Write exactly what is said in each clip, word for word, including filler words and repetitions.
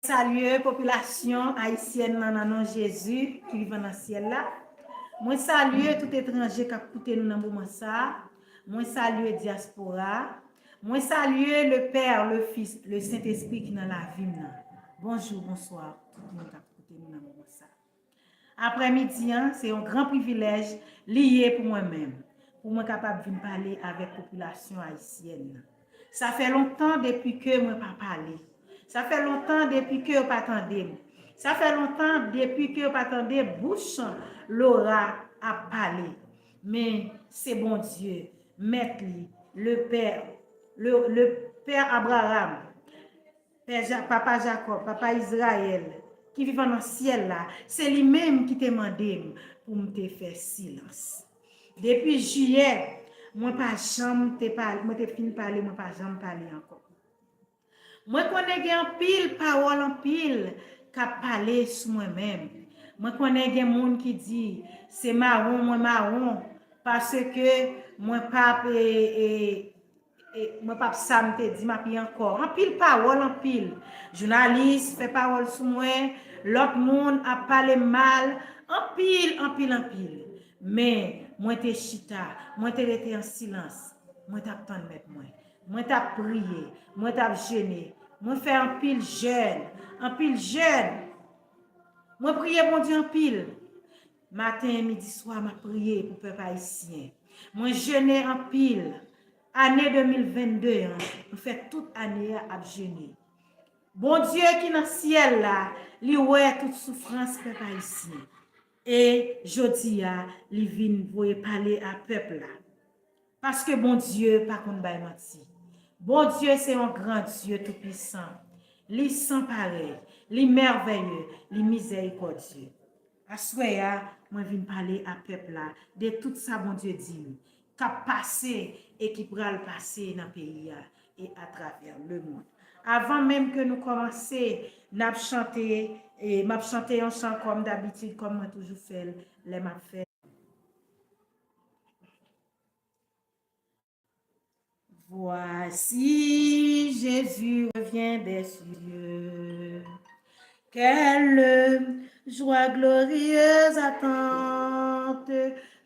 Salye popilasyon ayisyèn nan nan non Jezi ki vivan nan syèl la. Mwen salye tout etranje k ap koute nou nan moman sa a. Mwen salye dyaspora a. Mwen salye le Père, le Fils, le Saint-Esprit ki nan lavi m nan. Bonjou, bonswa, tout moun k ap koute nou nan moman sa a. Aprèmidi an, se yon gran privilèj li ye pou mwen menm, pou mwen kapab vin pale avèk popilasyon ayisyèn nan. Sa fè lontan depi ke mwen pa pale. Sa fè lontan depi ke yo pa tande m. Sa fè lontan depi ke yo pa tande bouch Laura ap pale. Men se Bondye, Mèt li, le Père, le, le Père Abraham, Pè Ja-, Papa Jakòb, Papa Izrayèl, ki vivan nan syèl la, se li menm ki te mande m pou m te fè silans. Depi jiyè, mwen pa janm te pale, mwen te fin pale, mwen pa janm pale ankò. Mwen konnen gen anpil pawòl anpil k ap pale sou mwen menm. Mwen konnen gen moun ki di se mawon mwen mawon paske mwen p ap e, e, e, mwen p ap sa m te di m ap ye ankò. Anpil pawòl, anpil. Jounalis fè pawòl sou mwen, lòt moun ap pale m mal, anpil, anpil, anpil. Men, mwen te chita, mwen te rete an silans, mwen t ap tann Mèt mwen. Mwen t ap priye, mwen t ap jene, mwen fè anpil jèn, anpil jèn. Mwen priye Bondye anpil. Maten, midi, swa, m ap priye pou pèp ayisyen. Mwen jene anpil. Ane de mil vennde an, mwen fè tout ane a ap jene. Bondye ki nan syèl la, li wè tout soufrans pèp ayisyen. E jodi a, li vin voye pale a pèp la. Paske Bondye pa konn bay manti. Bondye se yon gran Dye toupisan. Li san parèy, li mèvèye, li mizèrikòdye. Aswè a, mwen vin pale a pèp la de tout sa Bondye di m, k ap pase e ki pral pase nan peyi a e atravè lemonn. Avan menm ke nou kòmanse, n ap chante, e m ap chante yon chan kòm dabitid, kòm mwen toujou fè l lè m ap fè. Voici, Jésus revient des cieux. Quelle joie glorieuse attente.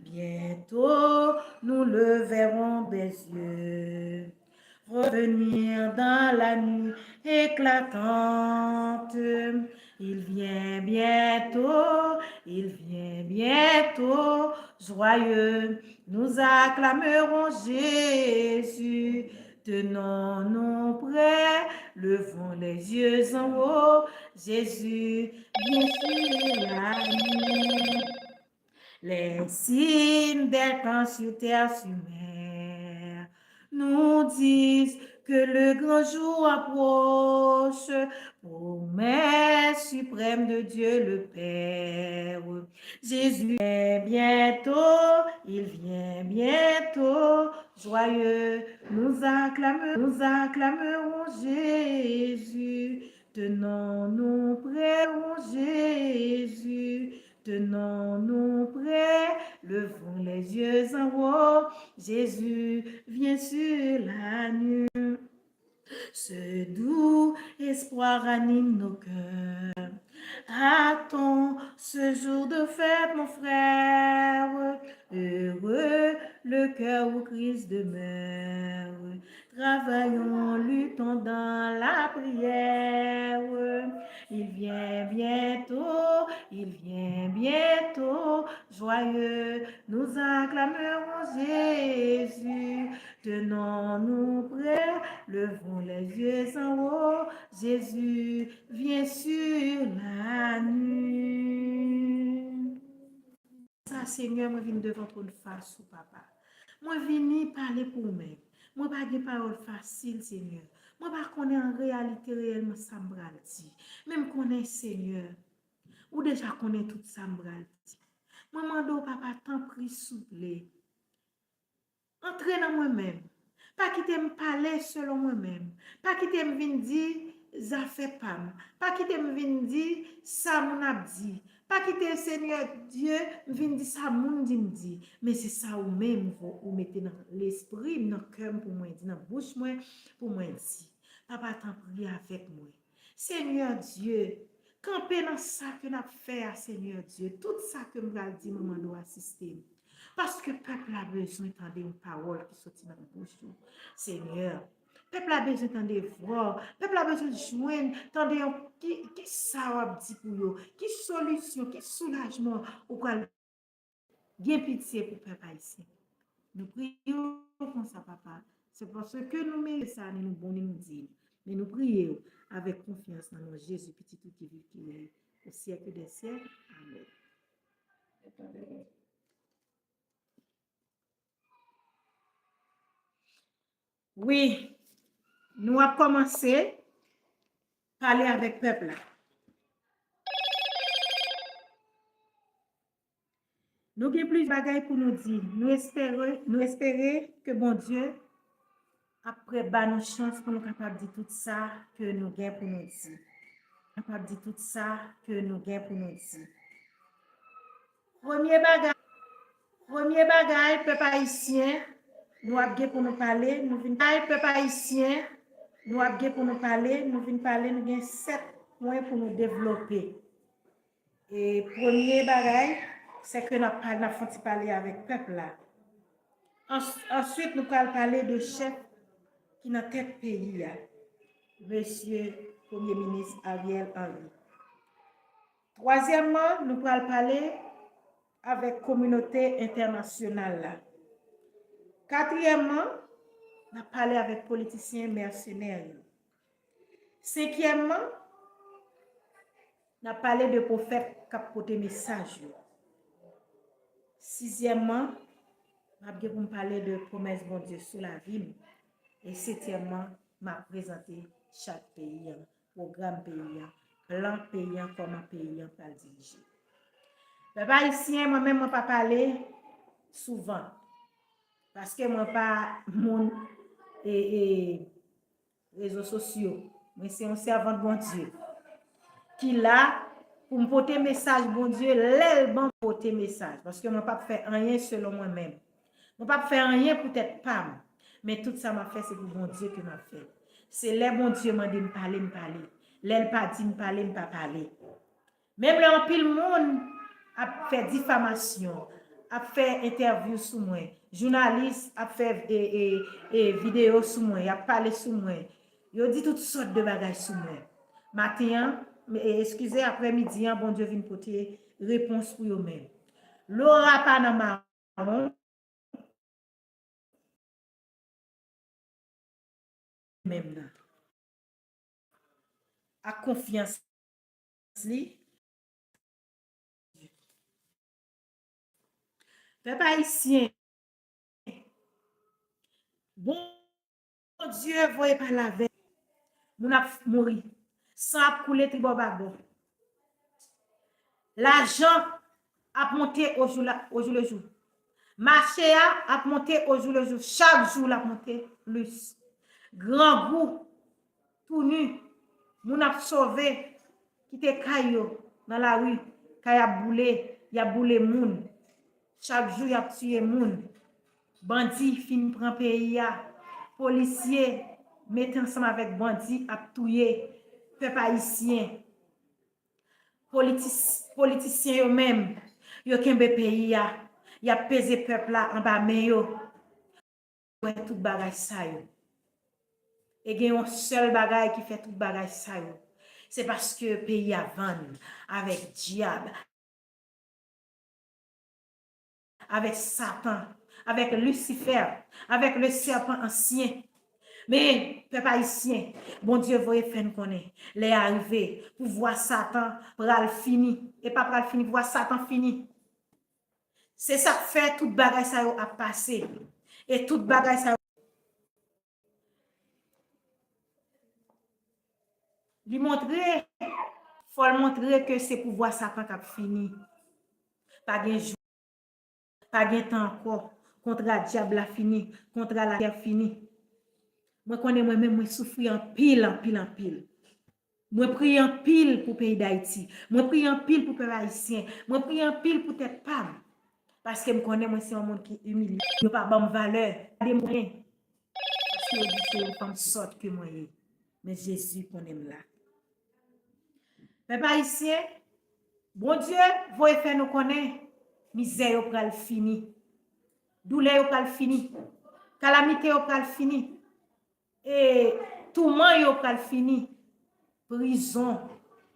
Bientôt nous le verrons des yeux. Revenir dans la nuit éclatante. Il vient bientôt, il vient bientôt. Joyeux, nous acclamerons Jésus. Tenons-nous prêts, levons les yeux en haut. Jésus vient sur la nuit. Les signes des temps sur terre, sur mer nous disent que le grand jour approche. Promesse suprême de Dieu le Père. Jésus vient bientôt, il vient bientôt. Joyeux, nous acclamons, nous acclamerons Jésus. Tenons-nous prêts, Jésus. Tenons-nous prêts, levons les yeux en haut. Jésus vient sur la nuit. Ce doux espoir anime nos cœurs. Attends ce jour de fête, mon frère. Heureux le cœur où Christ demeure. Travaillons, luttons dans la prière. Il vient bientôt, il vient bientôt. Joyeux, nous acclamerons Jésus. Tenons-nous prêts, levons les yeux en haut. Jésus vient sur la nuit. Sa, Senyè, mwen vin devan twòn fas ou, Papa. Mwen vini pale pou ou menm. Mwen pa gen pawòl fasil, Senyè. Mwen pa konnen an reyalite, reyèlman, sa m pral di. Men m konnen, Senyè, ou deja konnen tout sa m pral di. Mwen mande w, Papa, tanpri, souple, antre nan mwen menm. Pa kite m pale selon mwen menm. Pa kite m vin di zafè pa m. Pa kite m vin di sa moun ap di. Pa kite, Senyè Dye, m vin di sa moun di m di. Men se sa ou menm ou mete nan lespri m, nan kè m pou mwen di, nan bouch mwen pou mwen di. Papa, tanpri avèk mwen. Senyè Dye, kanpe nan sa ke n ap fè a, Senyè Dye. Tout sa ke m pral di, mwen mande w asiste m. Paske pèp la bezwen tande yon pawòl ki soti nan bouch ou, Senyè. Pèp la bezwen tande vwa w. Pèp la bezwen jwenn, tande yon, ki, ki sa w ap di pou yo. Ki solisyon, ki soulajman ou pral gen pitye pou pèp ayisyen. Nou priye w konsa, Papa. Se paske nou merite sa, ni nou bon, ni nou diy. Men nou priye w avèk konfyans nan non Jezi, Pitit ou ki viv, ki rèy o syèk dè syèk. Amèn. Wi, nou ap kòmanse pale avèk pèp la. Nou gen plizyè bagay pou nou di. Nou espere, nou espere ke Bondye ap prè ba nou chans pou nou kapab di tout sa ke nou gen pou nou di. Kapab di tout sa ke nou gen pou nou di. Premye bagay, premye bagay, pèp ayisyen, nou ap gen pou nou pale, nou vin pale, pèp ayisyen, nou ap gen pou nou pale, nou vin pale, nou gen sèt pwen pou nou devlope. E premye bagay, se ke n ap pale, n ap fè yon ti pale avèk pèp la. Ans-, answit, nou pral pale de chèf ki nan tèt peyi a, mesye Premye Minis Ariel Henry. Twazyèmman, nou pral pale avèk kominote entènasyonal la. Katriyèmman, n ap pale avèk politisyen mèsenè yo. Senkyèmman, n ap pale de pwofèt k ap pote mesaj yo. Sizyèmman, m ap gen pou m pale de pwomès Bondye sou lavi m. E setyèmman, m ap prezante chat peyi an, pwogram peyi an, plan peyi an, kòman peyi an pral dirije. Pèp ayisyen, mwen menm, mwen pa pale souvan. Paske mwen pa moun, e, e, rezo sosyo. Mwen se yon sèvant Bondye ki la pou m pote mesaj Bondye lè l ban m pote mesaj. Paske mwen p ap fè anyen selon mwen menm. Mwen p ap fè anyen pou tèt pa m. Men tout sa m ap fè, se pou Bondye ke m ap fè. Se lè Bondye mande m pale, m pale. Lè l pa di m pale, m pa pale. Menm lè anpil moun ap fè difamasyon, ap fè entèvyou sou mwen, jounalis ap fè, e, e, e, videyo sou mwen, y ap pale sou mwen, yo di tout sòt de bagay sou mwen. Maten an, e, eskize, aprèmidi an, Bondye vin pote repons pou yo menm. Laura pa nan mawon, menm nan. Ak konfyans li. Pèp ayisyen, Bondye voye pale avè moun ap mouri, san ap koule tribò babò. Lajan ap monte ojou la, ojou le jou. Mache a ap monte ojou le jou. Chak jou l ap monte plis. Grangou, tou ni, moun ap sove, kite kay yo nan lari, kay ap boule, y ap boule moun. Chak jou y ap tiye moun. Bandi fin pran peyi a. Polisye mete ansanm avèk bandi ap touye pèp ayisyen. Politis-, politisyen yo menm, yo kenbe peyi a. Y ap peze pèp la anba men yo. Wè tout bagay sa yo. E gen yon sèl bagay ki fè tout bagay sa yo. Se paske peyi a vann avèk dyab, avèk Satan, avèk Lisifè, avèk le sèpan ansyen. Men, pèp ayisyen, Bondye voye fè n konnen, lè a rive, pouvwa Satan pral fini. E pa pral fini, pouvwa Satan fini. Se sa k fè tout bagay sa yo ap pase. E tout bagay sa yo, li montre, fò l montre ke se pouvwa Satan k ap fini. Pa gen jou, pa gen tan ankò. Kontra dyab la fini, kontra latè fini. Mwen konnen mwen menm, mwen soufri anpil, anpil, anpil. Mwen priye anpil pou peyi Dayiti. Mwen priye anpil pou pèp ayisyen. Mwen priye anpil pou tèt pa m. Paske m konnen mwen se yon moun ki imilye. Yo pa ban m valè. Gade mwen. Paske yo di se yon fanm sòt ke mwen ye. Men Jezi konnen m la. Pèp ayisyen, Bondye voye fè nou konnen mizè yo pral fini, doulè yo pral fini, kalamite yo pral fini, e touman yo pral fini, prizon,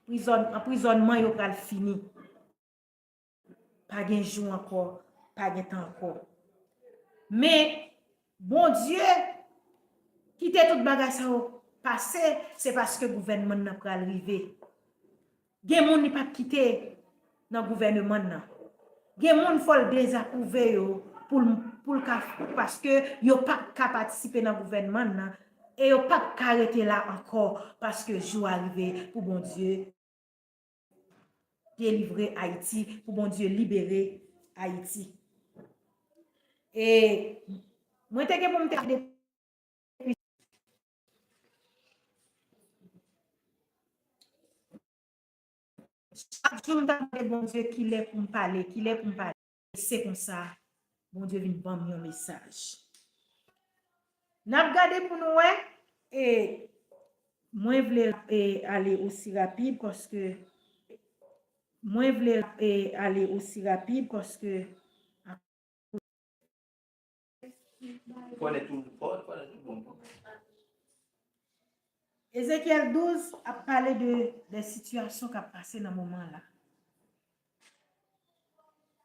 prizòn, anprizònman yo pral fini. Pa gen jou ankò, pa gen tan ankò. Men, Bondye kite tout bagay sa yo pase, se paske gouvènman nan pral rive. Gen moun li p ap kite nan gouvènman nan. Gen moun fò l dezapwouve yo pou l, pou l ka, paske yo p ap ka patisipe nan gouvènman nan, e yo p ap ka rete la ankò, paske jou a rive pou Bondye delivre Ayiti, pou Bondye libere Ayiti. E mwen te gen pou m te depi chak jou m ta mande Bondye kilè pou m pale, kilè pou m pale. Se konsa, Bondye vin ban m yon mesaj. N ap gade pou nou wè, e mwen vle e, ale osi rapid paske mwen vle e, ale osi rapid paske Ezekyèl douz ap pale de, de sitiyasyon k ap pase nan moman la.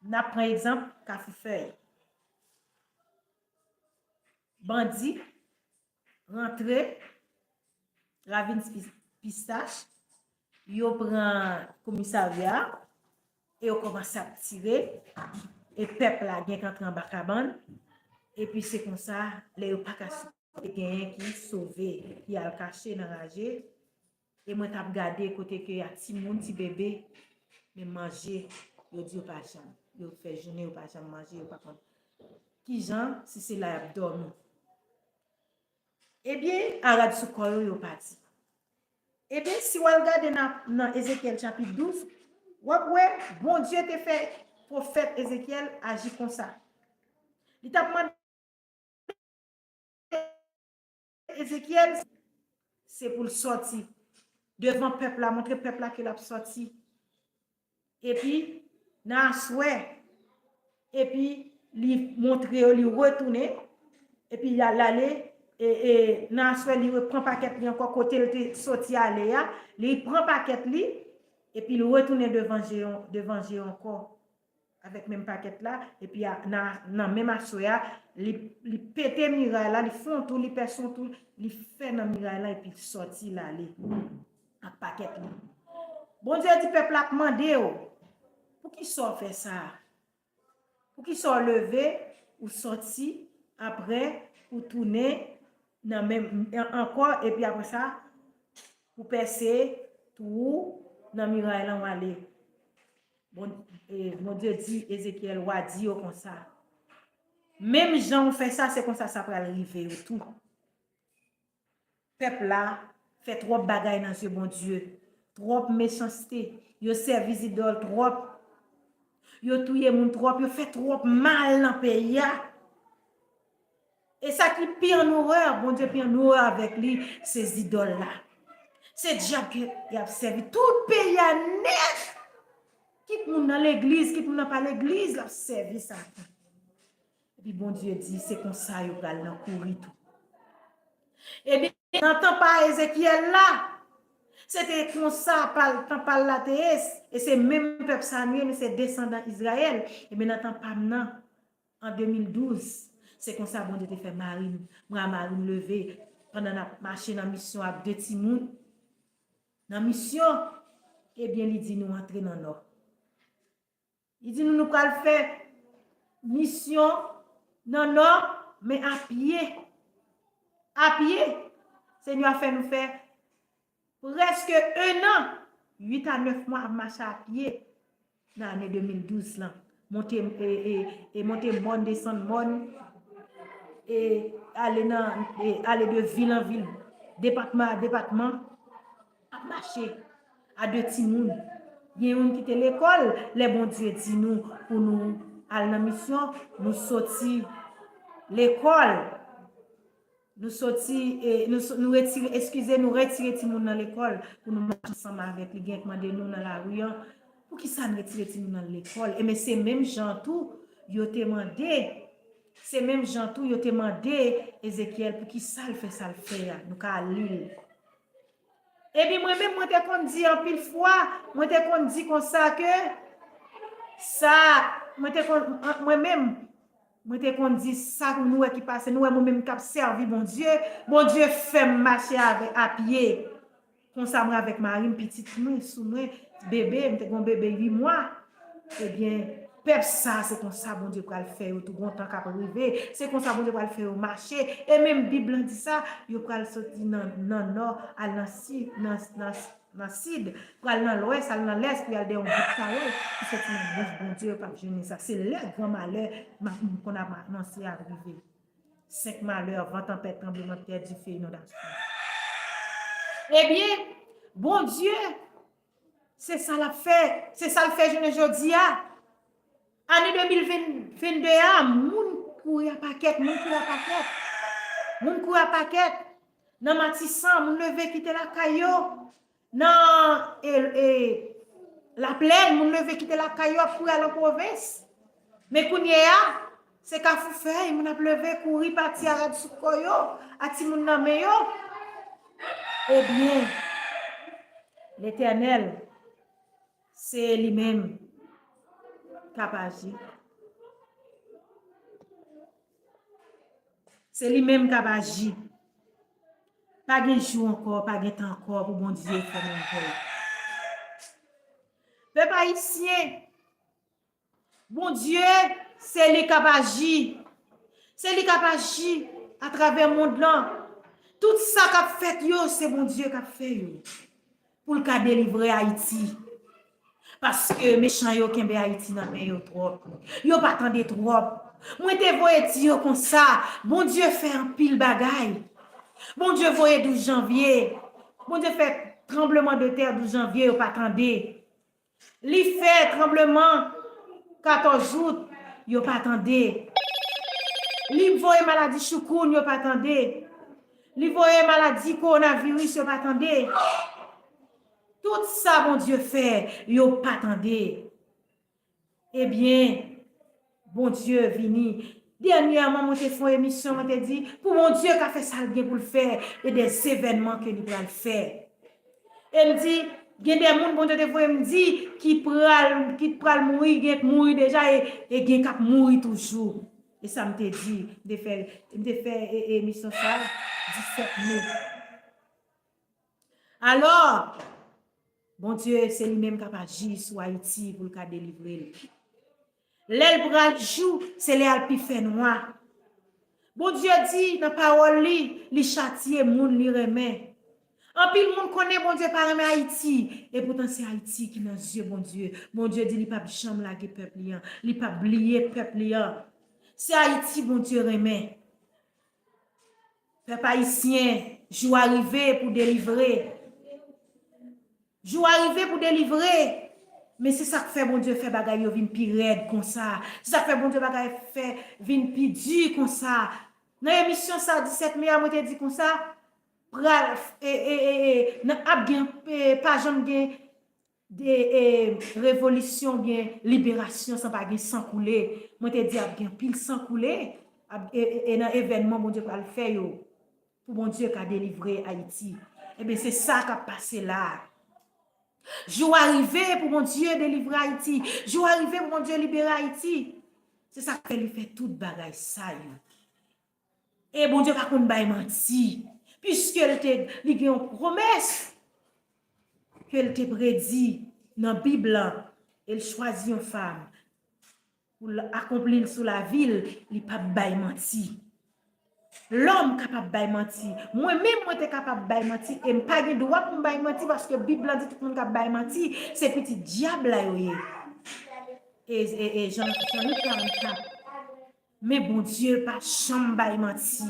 N ap pran egzanp Kafou Fèy. Bandi rantre Ravin Pistach, yo pran komisarya e yo kòmanse ap tire, e pèp la gentan antre anba kabann, epi se konsa, lè yo pa ka sove, genyen ki sove, ki al kache nan raje, e mwen t ap gade kote ke y a timoun, ti bebe, men manje, yo di yo pa janm, yo fè jounen, yo pa janm manje, yo pa konn kijan, si se la y ap dòmi. Ebyen, a rad sou kò yo, yo pati. Ebyen, si w al gade nan, nan Ezekyèl chapit douz, w ap wè Bondye te fè pwofèt Ezekyèl aji konsa. Li t ap mande Ezekyèl, se pou l sòti devan pèp la, montre pèp la ke l ap sòti. Epi, nan aswè, epi li montre yo, li retounen, epi l al ale, e, e, nan aswè, li repran pakèt li ankò kote l te sòti ale a, li pran pakèt li, epi l retounen devan je yo, devan je yo ankò. Avèk menm pakèt la, epi a, nan, nan menm aswè a, li, li pete miray la, li fè yon tou, li pèse yon tou, li fè nan miray la, epi l sòti l ale ak pakèt li. Bondye di pèp la ap mande w, poukisa w fè sa? Poukisa w leve, ou sòti, apre ou tounen nan menm, an-, ankò, epi apre sa, ou pèse twou nan miray lan, w ale? Bon, e, Bondye di Ezekyèl, w a di yo konsa, menm jan w fè sa, se konsa sa pral rive yo tou. Pèp la fè twòp bagay nan zye Bondye, twòp mechanste, yo sèvi zidòl twòp, yo touye moun twòp, yo fè twòp mal nan peyi a. E sa ki pi an orè, Bondye pi an orè avèk li, se zidòl la. Se dyab ke y ap sèvi. Tout peyi a nèt. Kit moun nan legliz, kit moun nan pa legliz, l ap sèvi Satan. Epi Bondye di, se konsa yo pral nan kouri tou. Ebyen, nan tan pa Ezekyèl la, se te konsa pa l, tan pa l la te ye, e se menm pèp sa nou ye, nou se desandan Izrayèl. Ebyen, nan tan pa m nan, an de mil douz, se konsa Bondye te fè mari m, mwen a mari m leve, pandan n ap mache nan misyon ak de timoun. Nan misyon, ebyen, li di nou antre nan nò. Li di nou, nou pral fè misyon nan nò, men a pye. A pye. Senyè a fè nou fè prèske en an, uit a nèf mwa ap mache a pye nan ane de mil douz lan. Monte, e, e, e monte mòn, desann mòn, e ale nan, e ale de vil an vil, depatman a depatman, ap mache a de timoun. Gen youn ki te lekòl, lè Bondye di nou pou nou al nan misyon, nou soti lekòl. Nou soti, e, nou, so- nou retire, eskize, nou retire timoun nan lekòl pou nou mache ansanm avèk li. Gen k mande nou nan lari an, poukisa n retire timoun nan lekòl? Ebyen, se menm jan tou, yo te mande, se menm jan tou, yo te mande Ezekyèl poukisa l fè sa l fè a. Nou ka li l. Epi mwen menm, mwen te konn di anpil fwa, mwen te konn di konsa ke sa, mwen te konn, mwen menm, mwen te konn di sa nou wè ki pase, nou wè mwen menm k ap sèvi Bondye, Bondye fè m mache avè, a pye. Konsa mwen avèk mari m, pitit mwen, sou mwen, bebe, m te gen yon bebe uit mwa. Ebyen, pèp sa, se konsa Bondye pral fè yo tou, gon tan k ap rive, se konsa Bondye pral fè yo mache. E menm Bib lan di sa, yo pral soti nan, nan nò, al nan sid, nan, nan, nan sid, pral nan lwès, al nan lès, pou y al dèyè yon bout karo ki soti nan bouch Bondye, yo p ap jwenn sa. Se lè gran malè m ap, m konn ap anonse ap rive. Senk malè, van, tanpèt, tranblemanntè, dife, inondasyon. Ebyen, Bondye, se sa l ap fè, se sa l fè jounen jodi a. Ane de mil ven, vennde a, moun kouri a pakèt, moun kouri a pakèt. Moun kouri a pakèt. Nan Matisan, moun leve kite lakay yo. Nan, e, e, Laplèn, moun leve kite lakay yo ap kouri al an pwovens. Men kounye a, se Kafou Fèy, moun ap leve kouri pati a rad sou kò yo, ak timoun nan men yo. Ebyen, Letènèl, se li menm k ap aji. Se li menm k ap aji. Pa gen jou ankò, pa gen tan ankò pou Bondye fè menm vòl. Pèp ayisyen, Bondye, se li k ap aji. Se li k ap aji atravè mond lan. Tout sa k ap fèt yo, se Bondye k ap fè yo. Pou l ka delivre Ayiti. Paske mechan yo kenbe Ayiti nan men yo twòp. Yo pa tande twòp. Mwen te voye di yo konsa, Bondye fè anpil bagay. Bondye voye douz janvye. Bondye fè tranbleman de tè douz janvye, yo pa tande. Li fè tranbleman katòz out, yo pa tande. Li voye maladi choukoun, yo pa tande. Li voye maladi kowonaviris, yo pa tande. Tout sa Bondye fè, yo pa tande. Ebyen, Bondye vini. Dènyèman, mwen te fè yon emisyon, mwen te di, pou Bondye ka fè sa l gen pou l fè, e dè evènman ke li pral fè. E m di, gen de moun Bondye te voye m di, ki pral, ki pral mouri, gen k mouri deja, e, e gen k ap mouri toujou. E sa m te di, m te fè, m te fè, e, e, emisyon sa, disèt me. Alò, Bondye, se li menm k ap aji sou Ayiti pou l ka delivre l. Lè l pral jou, se lè a l pi fè nwa. Bondye di nan pawòl li, li chatye moun li renmen. Anpil moun konnen Bondye pa renmen Ayiti, e poutan se Ayiti ki nan zye Bondye. Bondye di li p ap janm lage pèp li an, li p ap bliye pèp li an. Se Ayiti Bondye renmen. Pèp ayisyen, jou a rive pou delivre. Jou a rive pou delivre. Men se sa k fè Bondye fè bagay yo vin pi rèd konsa. Se sa k fè Bondye bagay fè vin pi di konsa. Nan emisyon sa, disèt me a, mwen te di konsa, pral, e, e, e, e, nan ap gen, e, pa janm gen de, e, revolisyon oubyen liberasyon san pa gen san koule. Mwen te di ap gen pil san koule, ap, e, e, e nan evènman Bondye pral fè yo, pou Bondye ka delivre Ayiti. Ebyen, se sa k ap pase la a. Jou a rive pou Bondye delivre Ayiti. Jou a rive pou Bondye libere Ayiti. Se sa k fè li fè tout bagay sa yo. E Bondye pa konn bay manti. Piske l te, li gen yon pwomès ke l te predi nan Bib lan, e l chwazi yon fanm pou l akonpli l sou lavi l, li p ap bay manti. Lòm kapab bay manti. Mwen menm, mwen te kapab bay manti, e m pa gen dwa pou m bay manti, paske Bib lan di tout moun k ap bay manti, se pitit dyab la yo ye. E, e, e Jan, Jan uit karannkat. Men Bondye pa janm bay manti.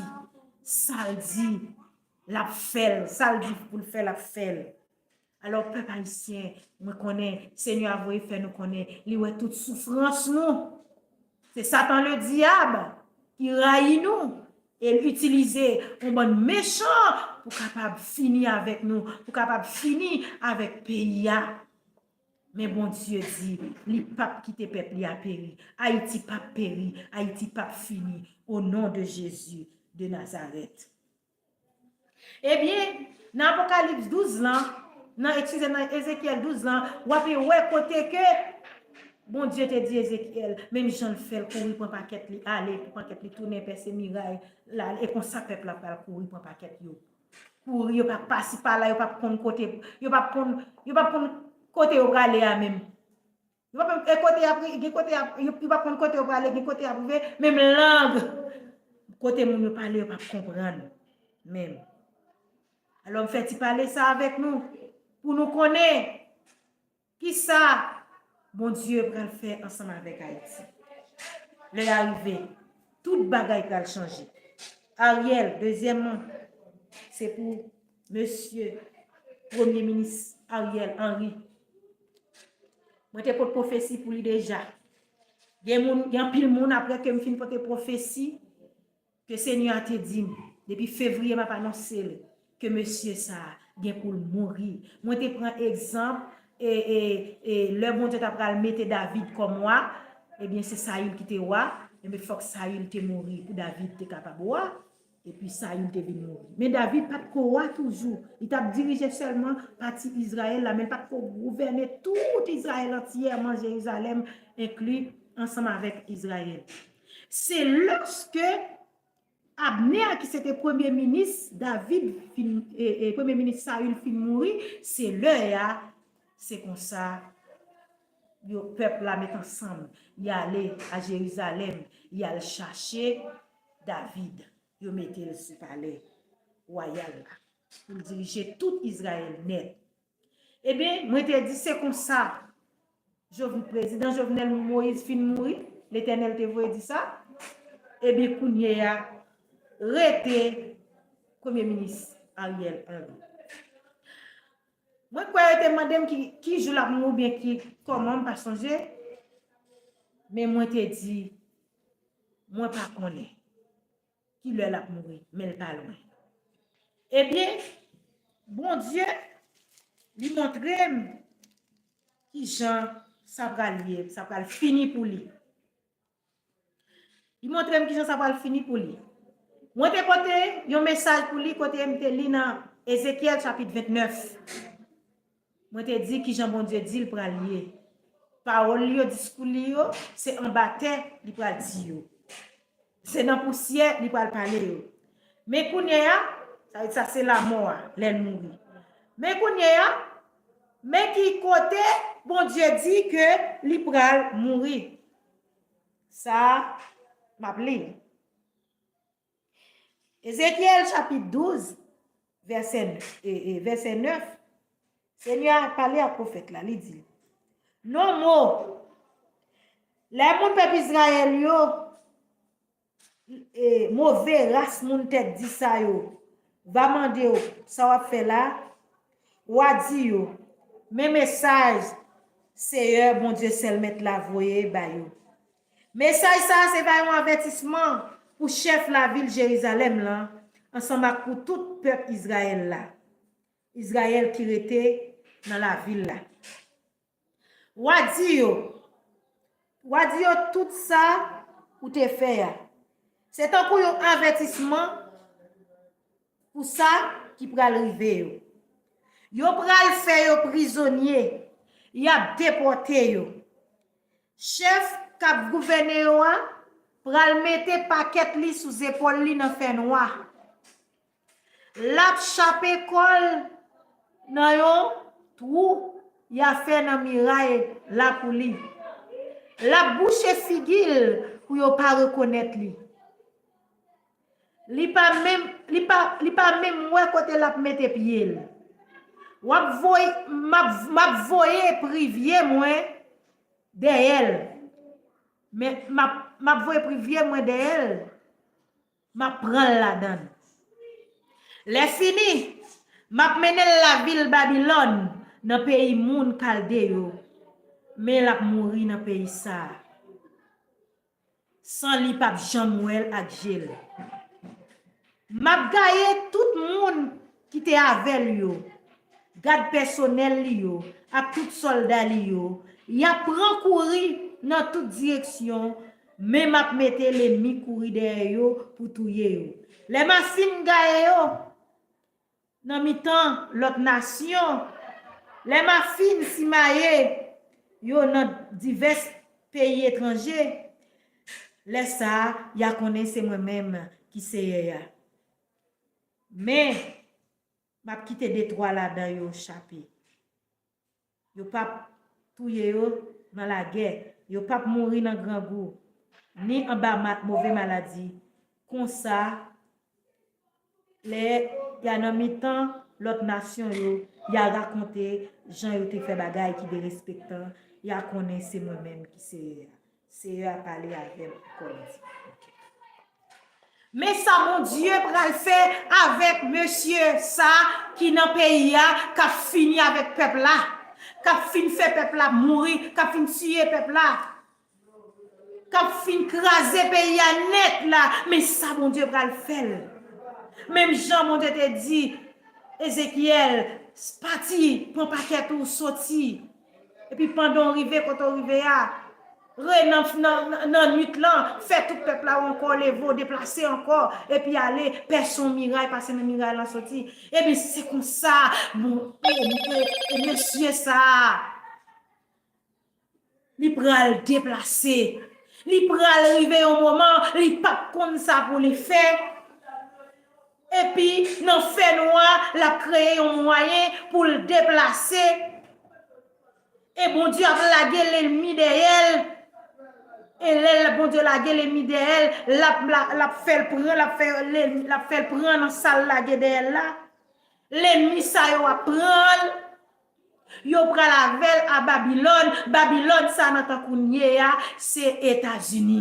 Sa l di, l ap fè l. Sa l di pou l fè, l ap fè l. Alò, pèp ayisyen, mwen konnen Senyè a voye fè nou konnen li wè tout soufrans nou. Se Satan Ledyab ki rayi nou. E l itilize yon bann mechan pou kapab fini avèk nou, pou kapab fini avèk peyi a. Men Bondye di, li p ap kite pèp li a peri. Ayiti p ap peri, Ayiti p ap fini. O non de Jezi de Nazarèt. Ebyen, nan Apokalips douz lan, nan, eskize, nan Ezekyèl douz lan, w ap wè kote ke Bondye te di Ezekyèl, menm jan l fè l kouri pran pakèt li ale, pou pakèt li tounen pèse miray la, e konsa pèp la pral kouri pran pakèt yo. Kouri, yo p ap pase pa la, yo p ap konn kote, yo p ap konn, yo p ap konn kote yo prale a menm. Yo p ap konn, e kote y ap, gen kote y ap, yo, yo p ap konn kote yo prale, gen kote y ap rive, menm lang kote moun yo pale, yo p ap konprann menm. Alò, m fè ti pale sa avèk nou, pou nou konnen kisa Bondye pral fè ansanm avèk Ayiti. Lè a rive, tout bagay pral chanje. Ariel, dezyèmman, se pou mesye Premye Minis Ariel Henry. Mwen te pot pwofesi pou li deja. Gen moun, gen anpil moun apre ke m fin pote pwofesi ke Senyè a te di m, depi fevriye m ap anonse l, ke mesye sa a gen pou l mouri. Mwen te pran egzanp, e, e, e lè Bondye ta pral mete David kòm wa, ebyen se Sayil ki te wa, ebyen fòk Sayil te mouri pou David te kapab wa. Epi Sayil te vin mouri. Men David pa t ko wa toujou. Li t ap dirije sèlman pati Izrayèl la, men l pa t ko gouvène tout Izrayèl antyèman, Jerizalèm enkli ansanm avèk Izrayèl. Se lòske Abner, ki se te premye minis David, fin, e, e, premye minis Sayil fin mouri, se lè a, se konsa, yo, pèp la met ansanm, y ale a Jerizalèm, y al chache David. Yo mete l sou palè wayal la pou l dirije tout Izrayèl nèt. Ebyen, mwen te di se konsa Jov-, prezidan Jovenel Moïse fin mouri, Letènèl te voye di sa. Ebyen, kounye a, rete Premye Minis Ariel Henry. Mwen kwè yo te mande m ki, ki jou l ap mouri oubyen ki, kòman, m pa sonje. Men mwen te di, mwen pa konnen ki lè l ap mouri, men l pa lwen. Ebyen, Bondye, li montre m ki jan sa pral ye, sa pral fini pou li. Li montre m ki jan sa pral fini pou li. Mwen te pote yon mesaj pou li kote m te li nan Ezekyèl chapit vennèf. Mwen te di ki jan Bondye di l pral ye. Pawòl li yo, diskou li yo, se anba tè li pral di yo. Se nan pousyè li pral pale yo. Men kounye a, sa vle di sa se lamò a, lè l mouri. Men kounye a, men ki kote Bondye di ke li pral mouri. Sa, m ap li. Ezekyèl chapit douz, vèsè, e, e, vèsè nèf, Senyè a pale ak pwofèt la, li di l, non mo, lè moun pèp Izrayèl yo, e, move ras moun tèt di sa yo, va mande w, sa w ap fè la? W a di yo, men mesaj Seyè Bondye sèl mèt la voye ba yo. Mesaj sa a se va yon avètisman pou chèf lavil Jerizalèm lan, ansanm ak pou tout pèp Izrayèl la. Izrayèl ki rete nan lavil la. W a di yo, w a di yo tout sa ou te fè a. Se tankou yon avètisman pou sa ki pral rive yo. Yo pral fè yo prizonye, y ap depòte yo. Chèf k ap gouvène yo a pral mete pakèt li sou zepòl li nan fènwa. L ap chape kò l nan yon twou y a fè nan miray la pou li. L ap bouche figi l pou yo pa rekonèt li. Li pa menm, li pa, li pa menm wè kote l ap mete pye l. W ap voye, m ap, m ap voye privye mwen dèyè l. Men m ap, m ap voye privye mwen dèyè l. M ap pran l ladan l. Lè fini, m ap mennen l lavil Babilòn, nan peyi moun Kalde yo. Men l ap mouri nan peyi sa a. San li p ap janm wè l ak je l. M ap gaye tout moun ki te avè l yo, gad pèsonèl li yo ak tout sòlda li yo, y ap pran kouri nan tout direksyon, men m ap mete lènmi kouri dèyè yo pou touye yo. Lè m a fin gaye yo nan mitan lòt nasyon, lè m a fin simaye yo nan divès peyi etranje, lè sa a, y a konnen se mwen menm ki Seyè a. Men, m ap kite detwa ladan yo chape. Yo p ap touye yo nan lagè. Yo p ap mouri nan grangou, ni anba ma-, move maladi. Konsa, lè y a nan mitan lòt nasyon yo, y a rakonte jan yo te fè bagay ki derespektan, y a konnen se mwen menm ki Seyè a. Seyè a pale avè m ankò, li di. Men sa Bondye pral fè avèk mesye sa ki nan peyi a, k ap fini avèk pèp la, k ap fin fè pèp la mouri, k ap fin tiye pèp la, k ap fin kraze peyi a nèt la. Men sa Bondye pral fè l. Menm jan Bondye te di Ezekyèl, pati, pran pakèt ou, soti. Epi pandan w rive kote w rive a, re nan, nan, nan, nan nwit lan, fè tout pèp la ankò leve w, deplase ankò, epi ale, pèse yon miray, pase nan miray lan soti. Ebyen, se konsa, bon, e, e, e mesye sa a, li pral deplase. Li pral rive yon moman, li p ap konn sa pou li fè. Epi, nan fènwa, l ap kreye yon mwayen pou l deplase. E Bondye ap lage lènmi dèyè l. E lè l, Bondye lage lènmi dèyè l, l ap, l ap, l ap fè l pran, l ap fè lènmi, l ap fè l pran nan sa l lage dèyè l la. Lènmi sa yo ap pran l. Yo pral avè l a Babilòn. Babilòn sa nan tan kounye a, se Etazini.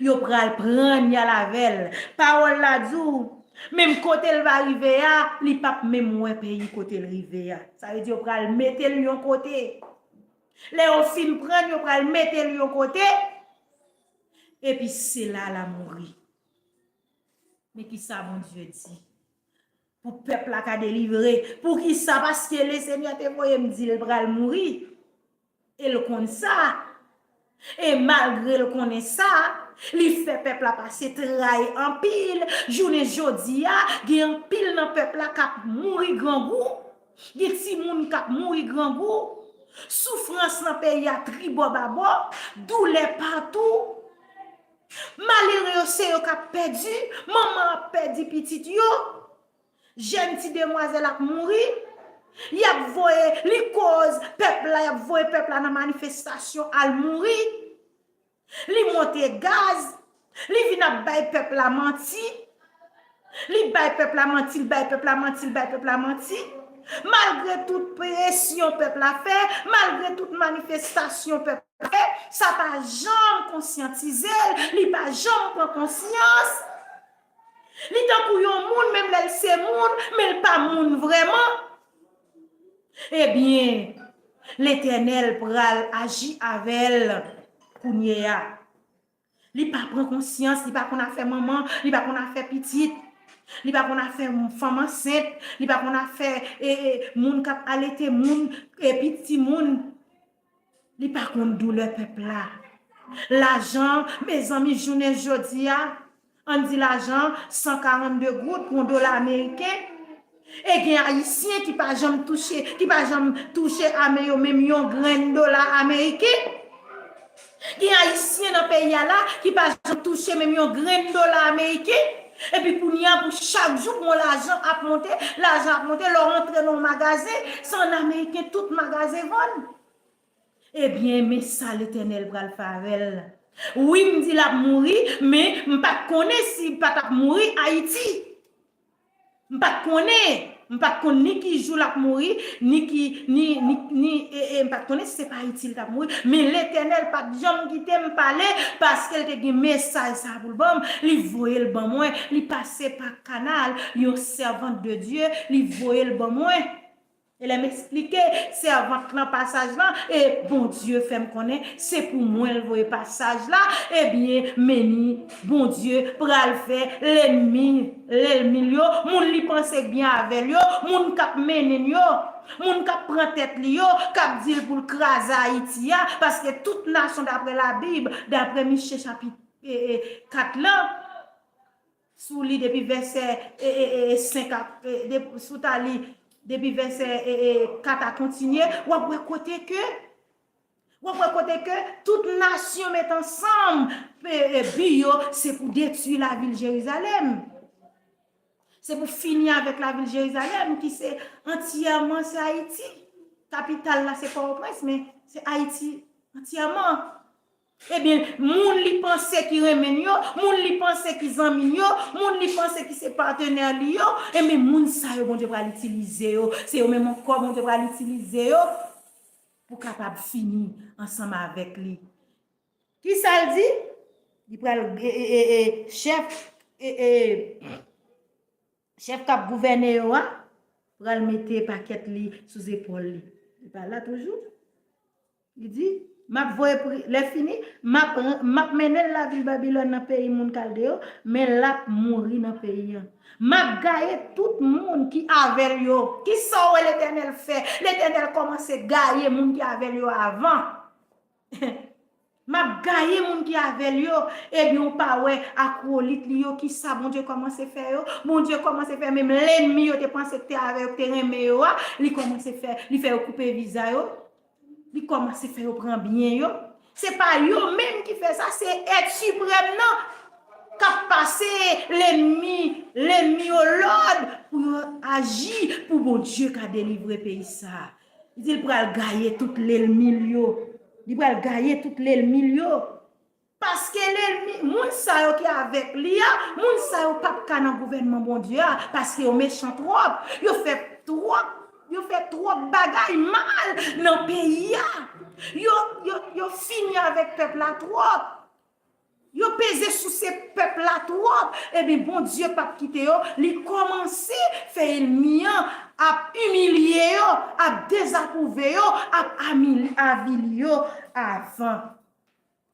Yo pral pran l, y al avè l. Pawòl la di w, menm kote l va rive a, li p ap menm wè peyi kote l rive a. Sa vle di yo pral mete l yon kote. Lè yo fin pran l, yo pral mete l yon kote. Epi se la l a mouri. Men ki sa Bondye di? Pou pèp la ka delivre. Poukisa? Paske Lesenyè te voye m di l pral mouri. E l konn sa. E malgre l konnen sa, li fè pèp la pase tray anpil. Jounen jodi a, gen anpil nan pèp la k ap mouri grangou. Gen timoun k ap mouri grangou. Soufrans nan peyi a tribò babò. Doulè patou. Malere yo se yo k ap pèdi. Manman ap pèdi pitit yo. Jèn ti demwazèl ap mouri. Y ap voye, li koz pèp la, y ap voye pèp la nan manifestasyon al mouri. Li monte gaz. Li vin ap bay pèp la manti. Li bay pèp la manti, li bay pèp la manti, li bay pèp la manti. Malgre tout presyon pèp la fè, malgre tout manifestasyon pèp la fè, sa pa janm konsyantize l, li pa janm pran konsyans. Li tankou yon moun, menm lè l se moun, men l pa moun vrèman. Ebyen, Letènèl pral aji avè l kounye a. Li pa pran konsyans, li pa konn afè manman, li pa konn afè pitit, li pa konn afè fanm ansent, li pa konn afè, e, e, moun k ap alete moun, e, pitit timoun. Li pa konn doulè pèp la. Lajan, mezanmi, jounen jodi a, ann di lajan, san karannde goud pou yon dola ameriken. E gen Ayisyen ki pa janm touche, ki pa janm touche a men yo menm yon grenn dola ameriken. Gen Ayisyen nan peyi a la ki pa janm touche menm yon grenn dola ameriken. Epi kounye a, pou chak jou, pou yon lajan ap monte, lajan ap monte, lè w rantre nan yon magazen, se ann ameriken tout magazen vann. Ebyen, men sa Letènèl pral fè avè l. Wi, m di l ap mouri, men m pa t konnen si l pa t ap mouri Ayiti. M pa t konnen. M pa t konn ni ki jou l ap mouri, ni ki, ni, ni, ni, e, e, m pa t konnen si se pa Ayiti l t ap mouri. Men Letènèl pa t janm kite m pale, paske l te gen mesaj sa a pou l ban m. Li voye l ban mwen. Li pase pa kanal, yon sèvant de Dye, li voye l ban mwen. E lè m eksplike sèvant lan pasaj lan, e Bondye fè m konnen se pou mwen l voye pasaj la, ebyen, men ni Bondye pral fè lènmi, lènmi l yo, moun li panse k byen avè l yo, moun k ap mennen l yo, moun k ap pran tèt li yo, k ap di l pou l kraze Ayiti a, paske tout nasyon, daprè Labib, daprè Miche chapit, e, e, kat lan, si w li depi vèsè, e, e, e, senk a, e, de, si w ta li depi vèsè, e, e, kat a kontinye, w ap wè kote ke, w ap wè kote ke tout nasyon met ansanm, e, e, bi yo, se pou detwi lavil Jerizalèm. Se pou fini avèk lavil Jerizalèm, ki se antyèman se Ayiti. Kapital la se Pòtoprens, men se Ayiti antyèman. Ebyen, moun li panse ki renmen n yo, moun li panse ki zanmi n yo, moun li panse ki se patenè li yo, ebyen, moun sa yo, Bondye pral itilize yo. Se yo menm ankò, Bondye pral itilize yo pou kapab fini ansanm avèk li. Kisa l di? Li pral, e, e, e, e, chèf, e, e, chèf k ap gouvène yo a, pral mete pakèt li sou zepòl li. Li pa la toujou? Li di, m ap voye pri-, lè fini, m ap, m ap mennen l lavil Babilòn nan peyi moun Kalde yo, men l ap mouri nan peyi an. M ap gaye tout moun ki avè l yo. Kisa w wè Letènèl fè? Letènèl kòmanse gaye moun ki avè l yo avan. M ap gaye moun ki avè l yo. Ebyen, ou pa wè akwolit li yo, kisa Bondye kòmanse fè yo? Bondye kòmanse fè menm lènmi yo te panse ki te avè yo, ki te renmen yo a, li kòmanse fè, li fè yo koupe viza yo. Li kòmanse fè yo pran byen yo. Se pa yo menm ki fè sa, se èt siprèm nan k ap pase lènmi, lènmi yo lòd pou yo aji, pou Bondye ka delivre peyi sa a. Li di l pral gaye tout lènmi l yo. Li pral gaye tout lènmi l yo. Paske lènmi, moun sa yo ki avèk li a, moun sa yo p ap ka nan gouvènman Bondye a, paske yo mechan twòp. Yo fè twòp, yo fè twòp bagay mal nan peyi a. Yo, yo, yo fini avèk pèp la twòp. Yo peze souse pèp la twòp. Ebyen, Bondye p ap kite yo. Li kòmanse fè ènmi an ap imilye yo, ap dezapwouve yo, ap ami-, avili yo avan.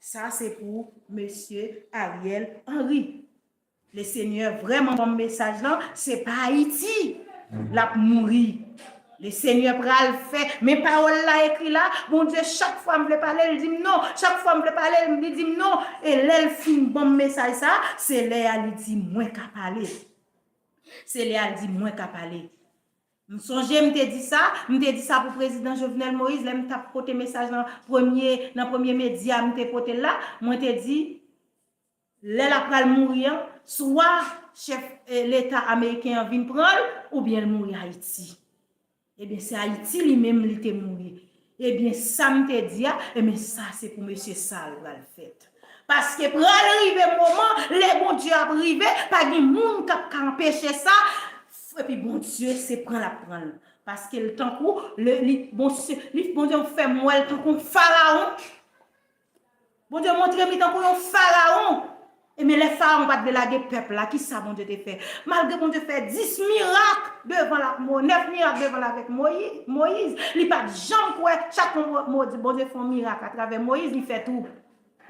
Sa se pou mesye Ariel Henry. Lesenyè vrèman ban m mesaj lan, se pa Ayiti l ap mouri. Lesenyè pral fè, men pawòl la ekri la, Bondye chak fwa m vle pale, l di m non, chak fwa m vle pale, li di m non, e lè l fin ban m mesaj sa, se lè a li di mwen ka pale. Se lè a l di mwen ka pale. M sonje m te di sa, m te di sa pou prezidan Jovenel Moïse, lè m t ap pote mesaj nan premye, nan premye medya m te pote l la, mwen te di, lè l ap pral mouri an, swa chèf, eh, leta ameriken an vin pran l, oubyen l mouri Ayiti. Ebyen, se Ayiti li menm li te mouri. Ebyen, sa m te di a, ebyen, sa se pou mesye sa l pral fèt. Paske pral rive moman, lè Bondye ap rive, pa gen moun k ap ka anpeche sa. Epi Bondye, se pran l ap pran l. Paske l tankou, le, li, Bondye, li, Bondye fè m wè l tankou yon farawon. Bondye montre m li tankou yon farawon. E men lè farawon pa t vle lage pèp la, kisa Bondye te fè? Malgre Bondye fè dis mirak devan l ak Mo-, nèf mirak devan l avèk Moyi-, Moyiz, li pa t janm kwè, chak fwa Mo-, Mo-, Bondye fè yon mirak atravè Moyiz, li fè tou.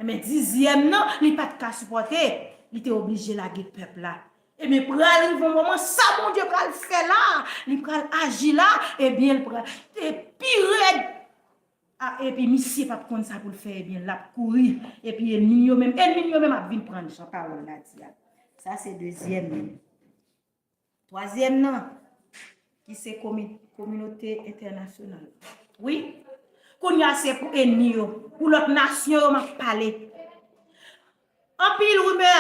E men dizyèm nan, li pa t ka sipòte, li te oblije lage pèp la. E men pral rive yon moman, sa Bondye pral fè la, li pral aji la, ebyen, l pral, e pi rèd. A, epi misye p ap konn sa pou l fè, ebyen, l ap kouri. Epi ènmi yo menm, ènmi yo menm ap vin pran l, jan pawòl la di a. Sa se dezyèm nan. Twazyèm nan, ki se komi-, kominote entènasyonal. Wi. Kounye a se pou ènmi yo, pou lòt nasyon yo m ap pale. Anpil rimè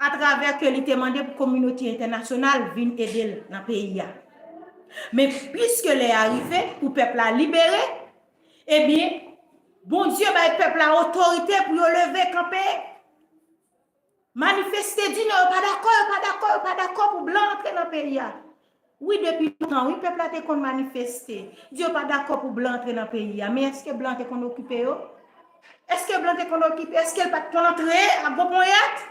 atravè ke li te mande pou kominote entènasyonal vin ede l nan peyi a. Men piske lè a rive pou pèp la libere, ebyen, Bondye bay pèp la otorite pou yo leve kanpe. Manifeste, di non, yo pa dakò, yo pa dakò, yo pa dakò pou blan antre nan peyi a. Wi, depi lontan, wi, pèp la te konn manifeste. Di yo pa dakò pou blan antre nan peyi a. Men èske blan te konn okipe yo? Èske blan te konn okipe? Èske l pa t konn antre a gwo ponyèt?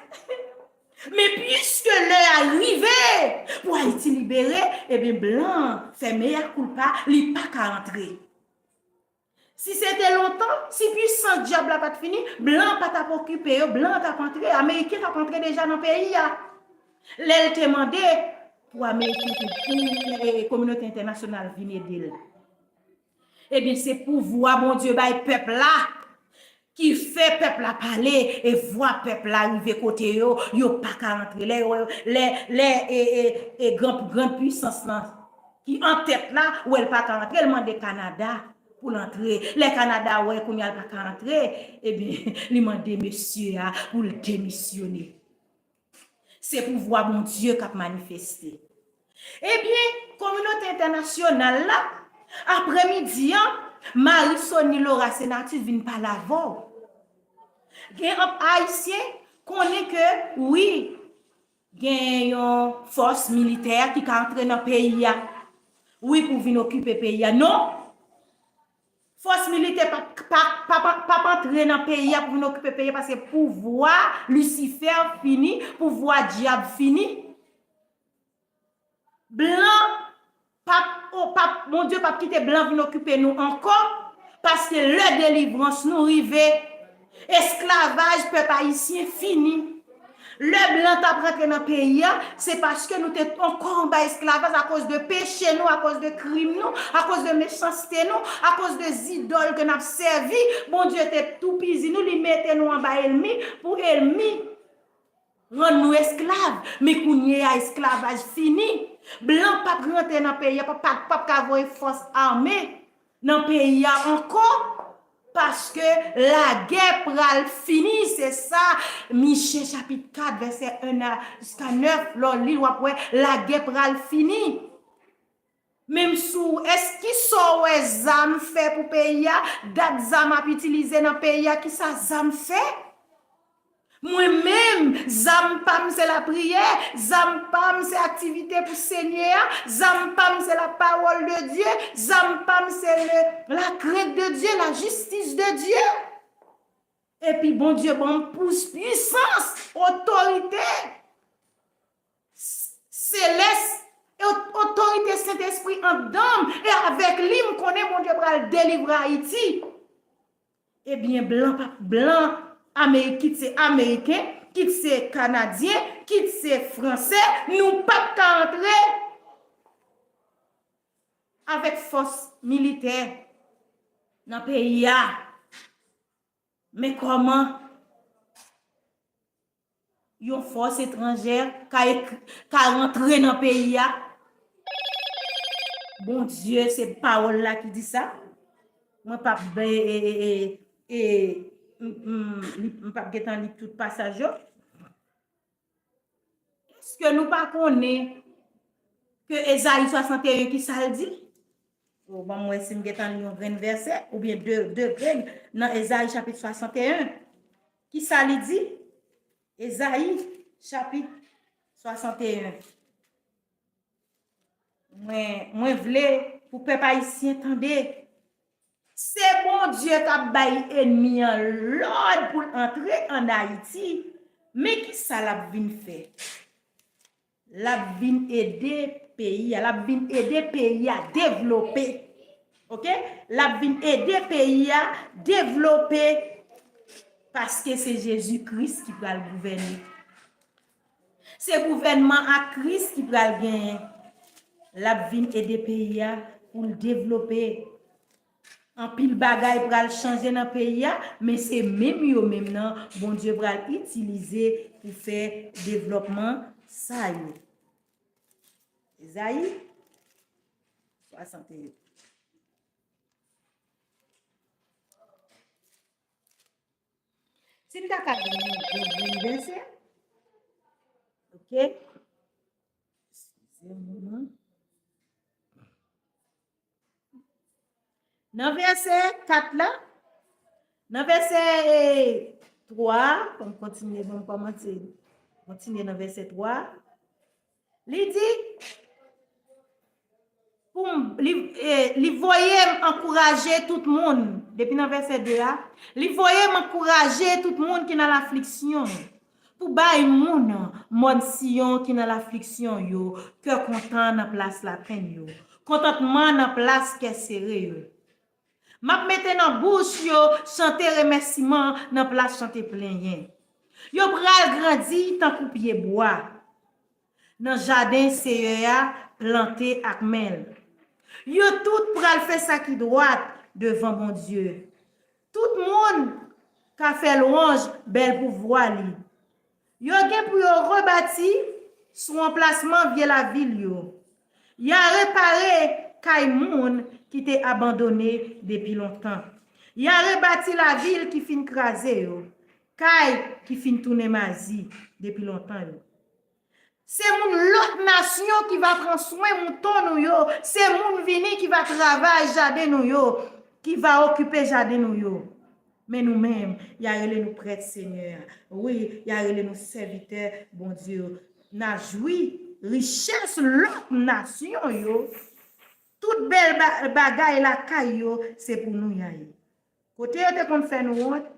Men piske lè a rive pou Ayiti libere, ebyen blan an fè mea culpa, li pa ka antre. Si se te lontan, si pwisans dyab la pa t fini, blan an pa t ap okipe yo, blan an t ap antre, Ameriken t ap antre deja nan peyi a. Lè l te mande pou Ameriken, pou, e, kominote entènasyonal vin ede l. Ebyen, se pouvwa Bondye bay pèp la ki fè pèp la pale, e vwa pèp la rive kote yo, yo pa ka antre. Lè, lè, lè, e, e, e gran, gran pwisans lan ki an tèt la, wè l pa ka antre, l mande Kanada pou l antre. Lè Kanada wè kounye a l pa ka antre, ebyen, li mande mesye a pou l demisyone. Se pouvwa Bondye k ap manifeste. Ebyen, kominote entènasyonal la, aprèmidi an, Marie Sony Laura Senatus vin pale avè w. Gen anp Ayisyen konnen ke, wi, gen yon fòs militè ki ka antre nan peyi a. Wi, pou vin okipe peyi a. Non! Fòs militè p ap, p ap, p ap, p ap antre nan peyi a pou vin okipe peyi a, paske pouvwa Lisifè fini, pouvwa dyab fini. Blan p ap, o, p ap, Bondye p ap kite blan vin okipe nou ankò, paske lè delivrans nou rive, esklavaj pèp ayisyen fini. Lè blan t ap rantre nan peyi a, se paske nou te ankò anba esklavaj akoz de peche nou, akoz de krim nou, akoz de mechanste nou, akoz de zidòl ke n ap sèvi. Bondye te toupizi nou, li mete nou anba ènmi pou ènmi rann nou esklav. Men kounye a, esklavaj fini. Blan p ap rantre nan peyi a, p ap, p ap, p ap ka voye fòs ame nan peyi a ankò, paske lagè pral fini, se sa Miche chapit kat, vèsè en a jiska nèf, lè w li l, w ap wè lagè pral fini. Menm sou, èske sa w wè zam fè pou peyi a, dat zam ap itilize nan peyi a, kisa zam fè? Mwen menm, zam pa m se lapriyè, zam pa m se aktivite pou Senyè a, zam pa m se la parole de Dieu, zam pa m se le, la crainte de Dieu, la justice de Dieu. Epi Bondye ban m pous, pwisans, otorite s-, selès, e ot-, otorite Sentespri anndan m, e avèk li, m konnen Bondye pral delivre Ayiti. Ebyen, blan pa, blan Amerik, kit se Ameriken, kit se Kanadyen, kit se Fransè, nou p ap ka antre avèk fòs militè nan peyi a. Men kòman yon fòs etranjè ka ek-, ka rantre nan peyi a? Bondye, se pawòl la ki di sa. Mwen p ap, e, e, e, e, e, m, m, li, m p ap gentan li tout pasaj yo. Èske nou pa konnen ke Ezayi swasanteyen, kisa l di? O, ban m wè si m gentan li yon grenn vèsè, oubyen de, de grenn nan Ezayi chapit swasanteyen. Kisa li di? Ezayi chapit swasanteyen. Mwen, mwen vle pou pèp ayisyen tande. Se Bondye k ap bay ènmi an lòd pou l antre ann Ayiti. Men kisa l ap vin fè? L ap vin ede peyi a, l ap vin ede peyi a devlope. Oke? L ap vin ede peyi a devlope, paske se Jezi Kris ki pral gouvène. Se gouvènman a Kris ki pral genyen. L ap vin ede peyi a pou l devlope. Anpil bagay pral chanje nan peyi a, men se menm yo menm nan Bondye pral itilize pou fè devlòpman sa yo. Ezayi swasanteyen. Si n ta ka jwenn yon bon, bon vèsè. Oke. Eskize m, non. Nan vèsè kat la, nan vèsè, e, twa a, fò m kontinye, bon, m kòmanse, kontinye nan vèsè twa a. Li di, pou m, li, e, li voye m ankouraje tout moun, depi nan vèsè de a, li voye m ankouraje tout moun ki nan lafliksyon. Pou bay moun mòn Siyon ki nan lafliksyon yo kè kontan nan plas lapenn yo, kontantman nan plas kè sere yo. M ap mete nan bouch yo chante remèsiman nan plas chante plenyen. Yo pral grandi tankou pyebwa nan jaden Seyè a plante ak men l. Yo tout pral fè sa ki dwat devan Bondye. Tout moun ka fè lwanj bèl pouvwa li. Yo gen pou yo rebati sou anplasman vye lavil yo. Y a repare kay moun ki te abandone depi lontan. Y a rebati lavil ki fin kraze yo, kay ki fin tounen mazi depi lontan yo. Se moun lòt nasyon ki va pran swen mouton nou yo. Se moun vini ki va travay jaden nou yo, ki va okipe jaden nou yo. Men nou menm, y a rele nou prèt Senyè a. Wi, y a rele nou sèvitè Bondye yo. N a jwi richès lòt nasyon yo. Tout bèl ba- bagay lakay yo, se pou nou y a ye. Kote yo te konn fè nou wont,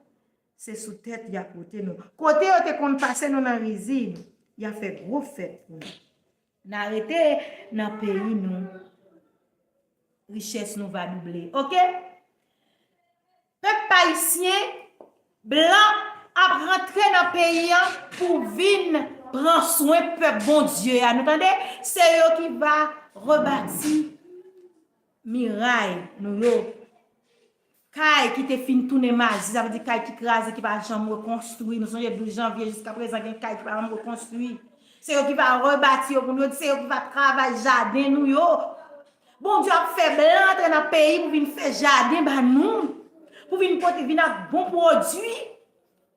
se sou tèt y a pote nou. Kote yo te konn pase nou nan rizib, y a fè gwo fèt pou nou. N a rete nan peyi nou, richès nou va double. Oke? Pèp ayisyen, blan ap rantre nan peyi an pou vin pran swen pèp Bondye a. Nou tande? Se yo ki va rebati miray nou yo. Kay ki te fin tounen mazi, sa vle di kay ki kraze, ki pa janm rekonstwi. Nou sonje douz janvye, jiska prezan gen kay ki pa janm rekonstwi. Se yo ki va rebati yo pou nou, se yo ki va travay jaden nou yo. Bondye ap fè blan antre nan peyi pou vin fè jaden ba nou, pou vin pote, vin ak bon pwodui,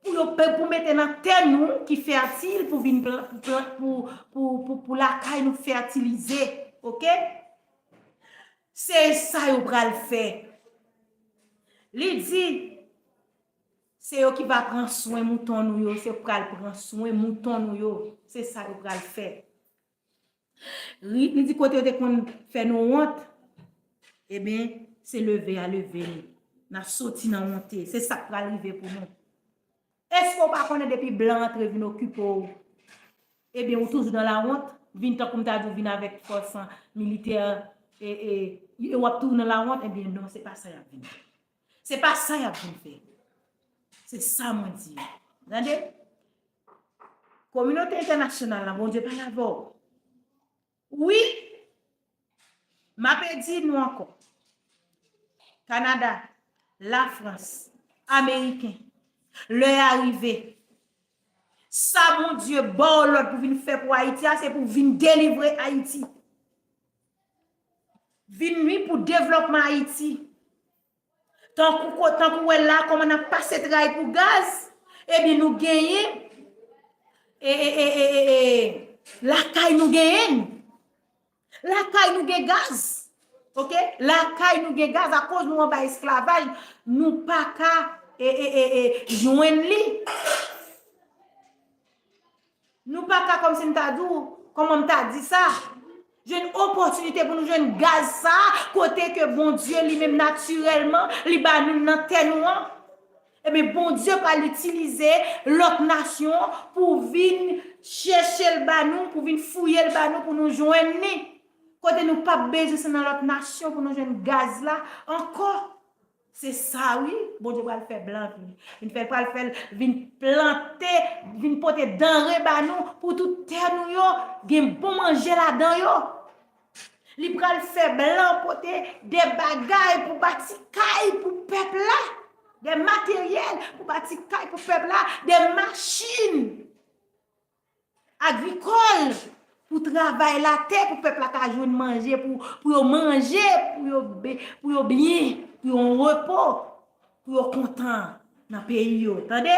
pou yo pe- pou mete nan tè nou ki fètil, pou vin plan- pou plan- pou, pou, pou, pou lakay nou fètilize. Oke? Se sa yo pral fè. Li di, se yo ki va pran swen mouton nou yo, se yo pral pran swen mouton nou yo. Se sa yo pral fè. Li, li di kote yo te konn fè nou wont, ebyen, se leve a leve nou. N a soti nan wonte. Se sa k pral rive pou nou. Èske w pa konnen depi blan antre vin okipe w, ebyen, ou toujou nan lawont, vin tankou m ta di w vin avèk fòs militè, e, e, e w ap toujou nan lawont, ebyen, non, se pa sa y ap vin fè. Se pa sa y ap vin fè. Se sa mwen di. Tande? Kominote entènasyonal la, Bondye pale avè w. Wi, m ape di nou ankò. Kanada, Lafrans, Ameriken, lè a rive. Sa Bondye ba w lòd pou vin fè pou Ayiti a, se pou vin delivre Ayiti. Vin wi pou devlòpman Ayiti. Tankou ko- tankou w wè la, kòman n ap pase tray pou gaz, ebyen nou genyen, e, e, e, e, e, e, lakay nou genyen. Lakay nou gen gaz. Oke? Lakay nou gen gaz, akoz nou anba esklavaj, nou pa ka, e, e, e, e, jwenn li. Nou pa ka, kòmsi m ta di w, kòman m ta di sa? Jwenn opòtinite pou nou jwenn gaz sa, kote ke Bondye li menm natirèlman, li ba nou nan tè nou an. Ebyen, Bondye pral itilize lòt nasyon pou vin chèche l ba nou, pou vin fouye l ba nou, pou nou jwenn li. Kote nou p ap bezwen se nan lòt nasyon pou nou jwenn gaz la ankò. Se sa wi, Bondye pral fè blan vini. Vin fè, pral fè l vin plante, vin pote danre ba nou pou tout tè nou yo gen bon manje ladan yo. Li pral fè blan pote de bagay pou bati kay pou pèp la, de materyèl pou bati kay pou pèp la, de machin agrikòl pou travay latè, pou pèp la ka jwenn manje, pou, pou yo manje, pou yo be- pou yo byen, pou yo an repo, pou yo kontan nan peyi yo. Tande?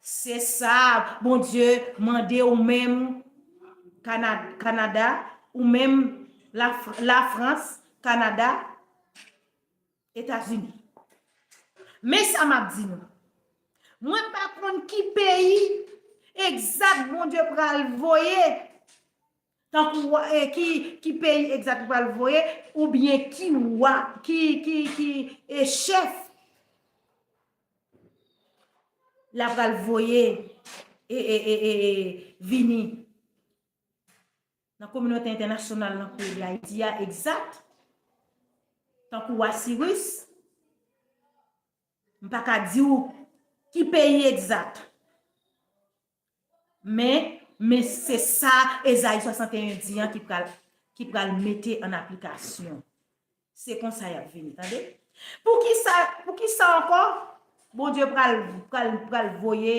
Se sa Bondye mande ou menm, Kana- Kanada, ou menm Laf- Lafrans, Kanada, Etazini. Men sa m ap di nou. Mwen pa konn ki peyi egzak Bondye pral voye, tankou wa- e, ki, ki peyi egzak li pral voye, oubyen ki wa, ki, ki, ki, e, chèf la pral voye e, e, e, e, e, vini nan kominote entènasyonal nan peyi Dayiti a egzat, tankou wa Siris, m pa ka di w ki peyi egzat. Men, men se sa Ezayi swasanteyen di an ki pral, ki pral mete an aplikasyon. Se konsa y ap vini, tande? Poukisa, poukisa ankò Bondye pral, pral, pral voye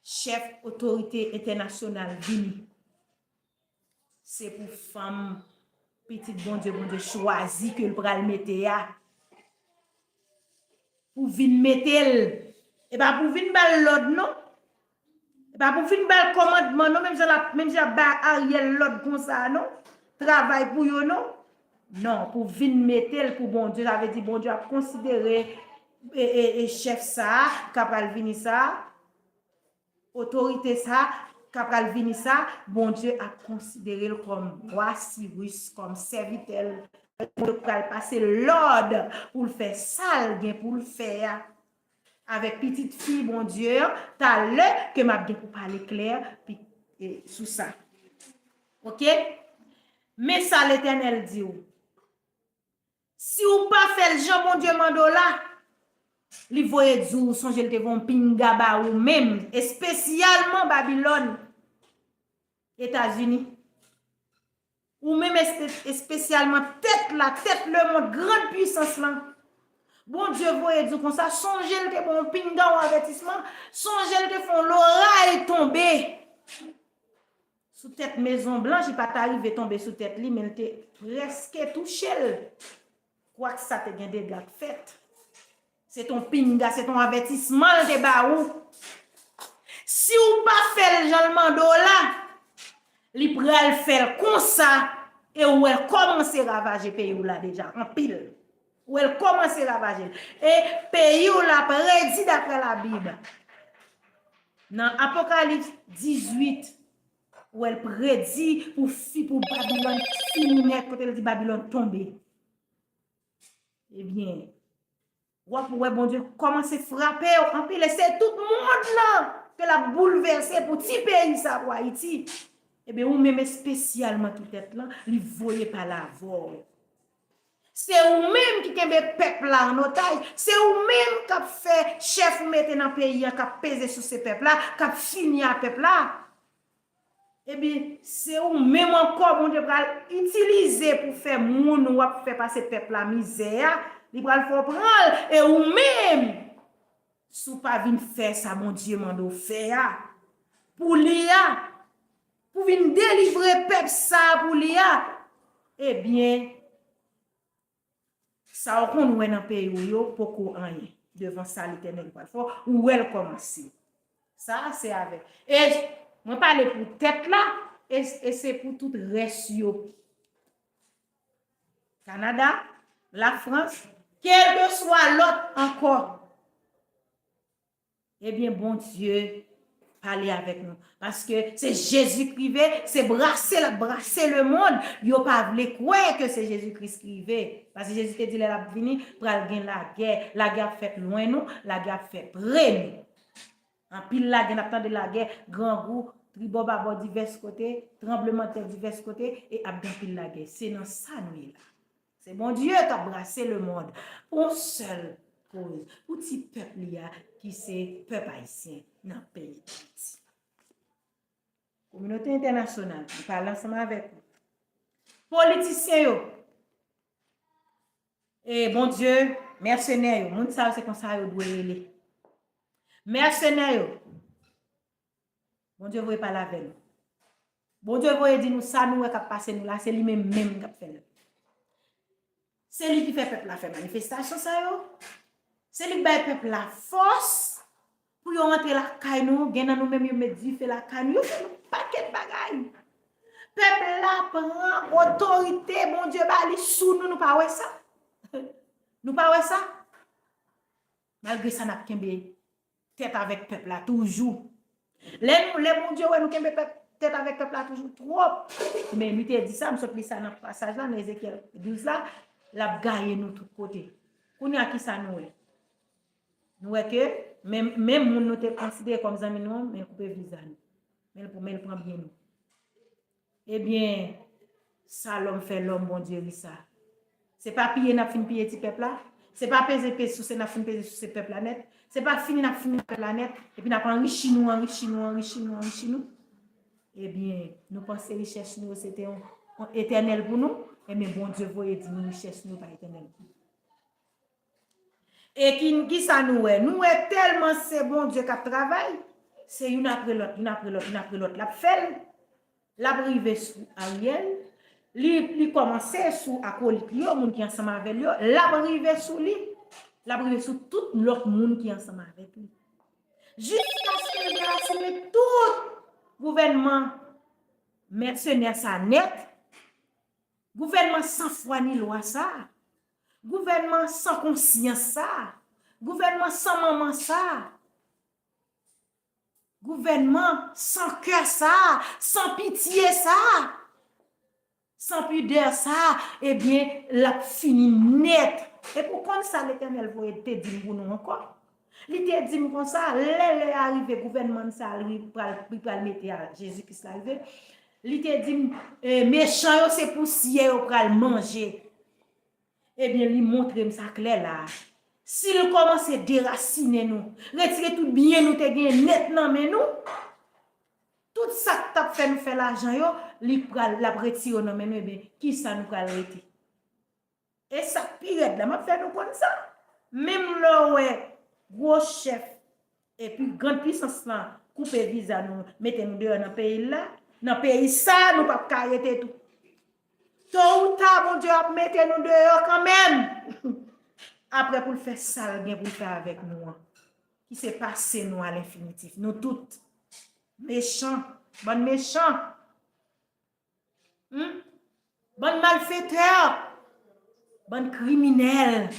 chèf otorite entènasyonal vini? Se pou fanm pitit Bondye, Bondye chwazi ke l pral mete a. Pou vin mete l. E pa pou vin ba l lòd, non. E pa pou vin ba l kòmandman, non. Menm jan l ap, menm jan ap ba Ariel lòd konsa, non. Travay pou yo, non. Non, pou vin mete l pou Bondye. Sa vle di Bondye ap konsidere e, e, e chèf sa a, k ap pral vini sa a, otorite sa a, k ap pral vini sa a, Bondye ap konsidere l kòm wa Siris, kòm sèvitè l. Bondye pral pase lòd pou l fè sa l gen pou l fè a. Avèk pitit fi Bondye an, talè ke m ap gen pou pale klè pi, e, sou sa. Oke? Men sa Letènèl di w. Si w pa fè l jan Bondye mande w la, li voye di w, sonje l te voye yon pinga ba ou menm, espesyalman Babilòn, Etazini. Ou menm espe-, espesyalman tèt la, tèt lemonn, gran pwisans lan. Bondye voye di w konsa, sonje l te ba w yon pinga, yon avètisman, sonje l te fè yon loray tonbe sou tèt Mezon Blanch, li pa ta rive tonbe sou tèt li, men l te prèske touche l. Kwak sa te gen dega k fèt. Se t on pinga, se t on avètisman l te ba ou. Si w pa fè l jan l mande w la, li pral fè l konsa, e w wè l kòmanse ravaje peyi w la deja, anpil. W wè l kòmanse ravaje l. E peyi w la predi daprè Labib. Nan Apokalips dizuit, w wè l predi pou fi, pou Babilòn fini nèt, kote l di Babilòn tonbe. Ebyen, w ap wè Bondye kòmanse frape w anpil, e se tout mond lan ke l ap boulvèse pou ti peyi sa, pou Ayiti. Ebyen, ou menm espesyalman tou tèt lan, li voye pale avè w. Se ou menm ki kenbe pèp la an otaj, se ou menm k ap fè chèf ou mete nan peyi an, k ap peze sou se pèp la, k ap fini a pèp la. Ebyen, se ou menm ankò Bondye pral itilize pou fè moun w ap fè pase pèp la mizè a, li pral fè w pran l, e ou menm, si w pa vin fè sa Bondye mande w fè a, pou li a, pou vin delivre pèp sa a pou li a, ebyen, sa w konn wè nan peyi w yo poko anyen devan sa Letènèl pral fè w. Ou wè l kòmanse. Sa a se avèk. E mwen pale pou tèt la, e, e se pou tout rès yo. Kanada, Lafrans, kèlkeswa lòt ankò. Ebyen, Bondye pale avèk nou. Paske se Jezikri rive, se brase l ap brase lemonn. Yo pa vle kwè ke se Jezikri ki rive. Paske Jezi te di lè l ap vini, pral gen lagè. Lagè ap fèt lwen nou, lagè ap fèt pre nou. Anpil lagè, n ap tande lagè, grangou, tribò babò divès kote, tranblemanntè divès kote, e ap gen anpil lagè. Se nan sa nou ye la. Se Bondye k ap brase lemonn pou yon sèl koz, pou ti pèp li a, ki se pèp ayisyen nan peyi Dayiti. Kominote entènasyonal, m pale ansanm avèk ou. Politisyen yo, e Bondye, mèsenè yo, moun sa yo se konsa yo dwe rele. Mèsenè yo, Bondye voye pale avè nou. Bondye voye di nou sa nou wè k ap pase nou la, se li menm menm k ap fè l. Se li ki fè pèp la fè manifestasyon sa yo. Se li k bay pèp la fòs pou yo rantre lakay nou. Gen nan nou menm yo met dife lakay nou. Yo fè nou pakèt bagay. Pèp la pran otorite Bondye ba li sou nou, nou pa wè sa? Nou pa wè sa? Malgre sa, n ap kenbe tèt avèk pèp la toujou. Lè nou, lè Bondye wè nou kenbe pèp, tèt avèk pèp la toujou twòp. Men li te di sa, m sot li sa nan pasaj la, nan Ezekyèl douz la, l ap gaye nou tout kote. Kounye a, kisa nou wè? Nou wè ke Men, menm moun nou te konsidere kòm zanmi nou an, men l koupe viza nou. Men l, men l pran byen nou. Ebyen, sa lòm fè lòm, Bondye ri sa. Se pa piye n ap fin piye ti pèp la? Se pa peze, peze souse n ap fin peze souse pèp la nèt? Se pa fini n ap fini pèp la nèt? Epi n ap anrichi nou, anrichi nou, anrichi nou, anrichi nou? Ebyen, nou panse richès nou yo se te yon, yon etènèl pou nou? Ebyen, Bondye voye di nou richès nou yo pa etènèl pou nou. E ki, ki sa nou wè? Nou wè tèlman se Bondye k ap travay, se youn apre lòt, youn apre lòt, youn apre lòt, l ap fè l. L ap rive sou Ariel, li, li kòmanse sou akolit li yo, moun ki ansanm avè l yo, l ap rive sou li, l ap rive sou tout lòt moun ki ansanm avèk li. Jiskaske l derasinen tout gouvènman mèsenè sa nèt, gouvènman san fwa ni lwa sa, gouvènman san konsyans sa, gouvènman san manman sa, gouvènman san kè sa, san pitye sa, san pidè sa, ebyen, l ap fini nèt. E pou konn sa Letènèl voye te di m pou nou ankò. Li te di m konsa, lè lè a rive, gouvènman sa a, li pral, li pral mete a, Jezi Kris la rive. Li te di m, e, mechan yo, se pousyè yo pral manje. Ebyen, li montre m sa klè la a. Si l kòmanse derasinen nou, retire tout byen nou te genyen nèt nan men nou, tout sa k t ap fè nou fè lajan yo, li pral, l ap retire yo nan men nou, ebyen, ki sa nou pral rete? E sa k pi rèd la, m ap fè nou konn sa. Menm lè w wè gwo chèf epi gran pisans lan koupe viza nou, mete nou deyò nan peyi l la, nan peyi sa a, nou p ap ka rete tou. To ou ta, Bondye ap mete nou deyò kanmenm. Apre pou l fè sa l gen pou l fè avèk nou an. Ki se pase nou a lenfinitif. Nou tout. Mechan. Bann mechan. Hmm? Bann malfetè. Bann kriminèl.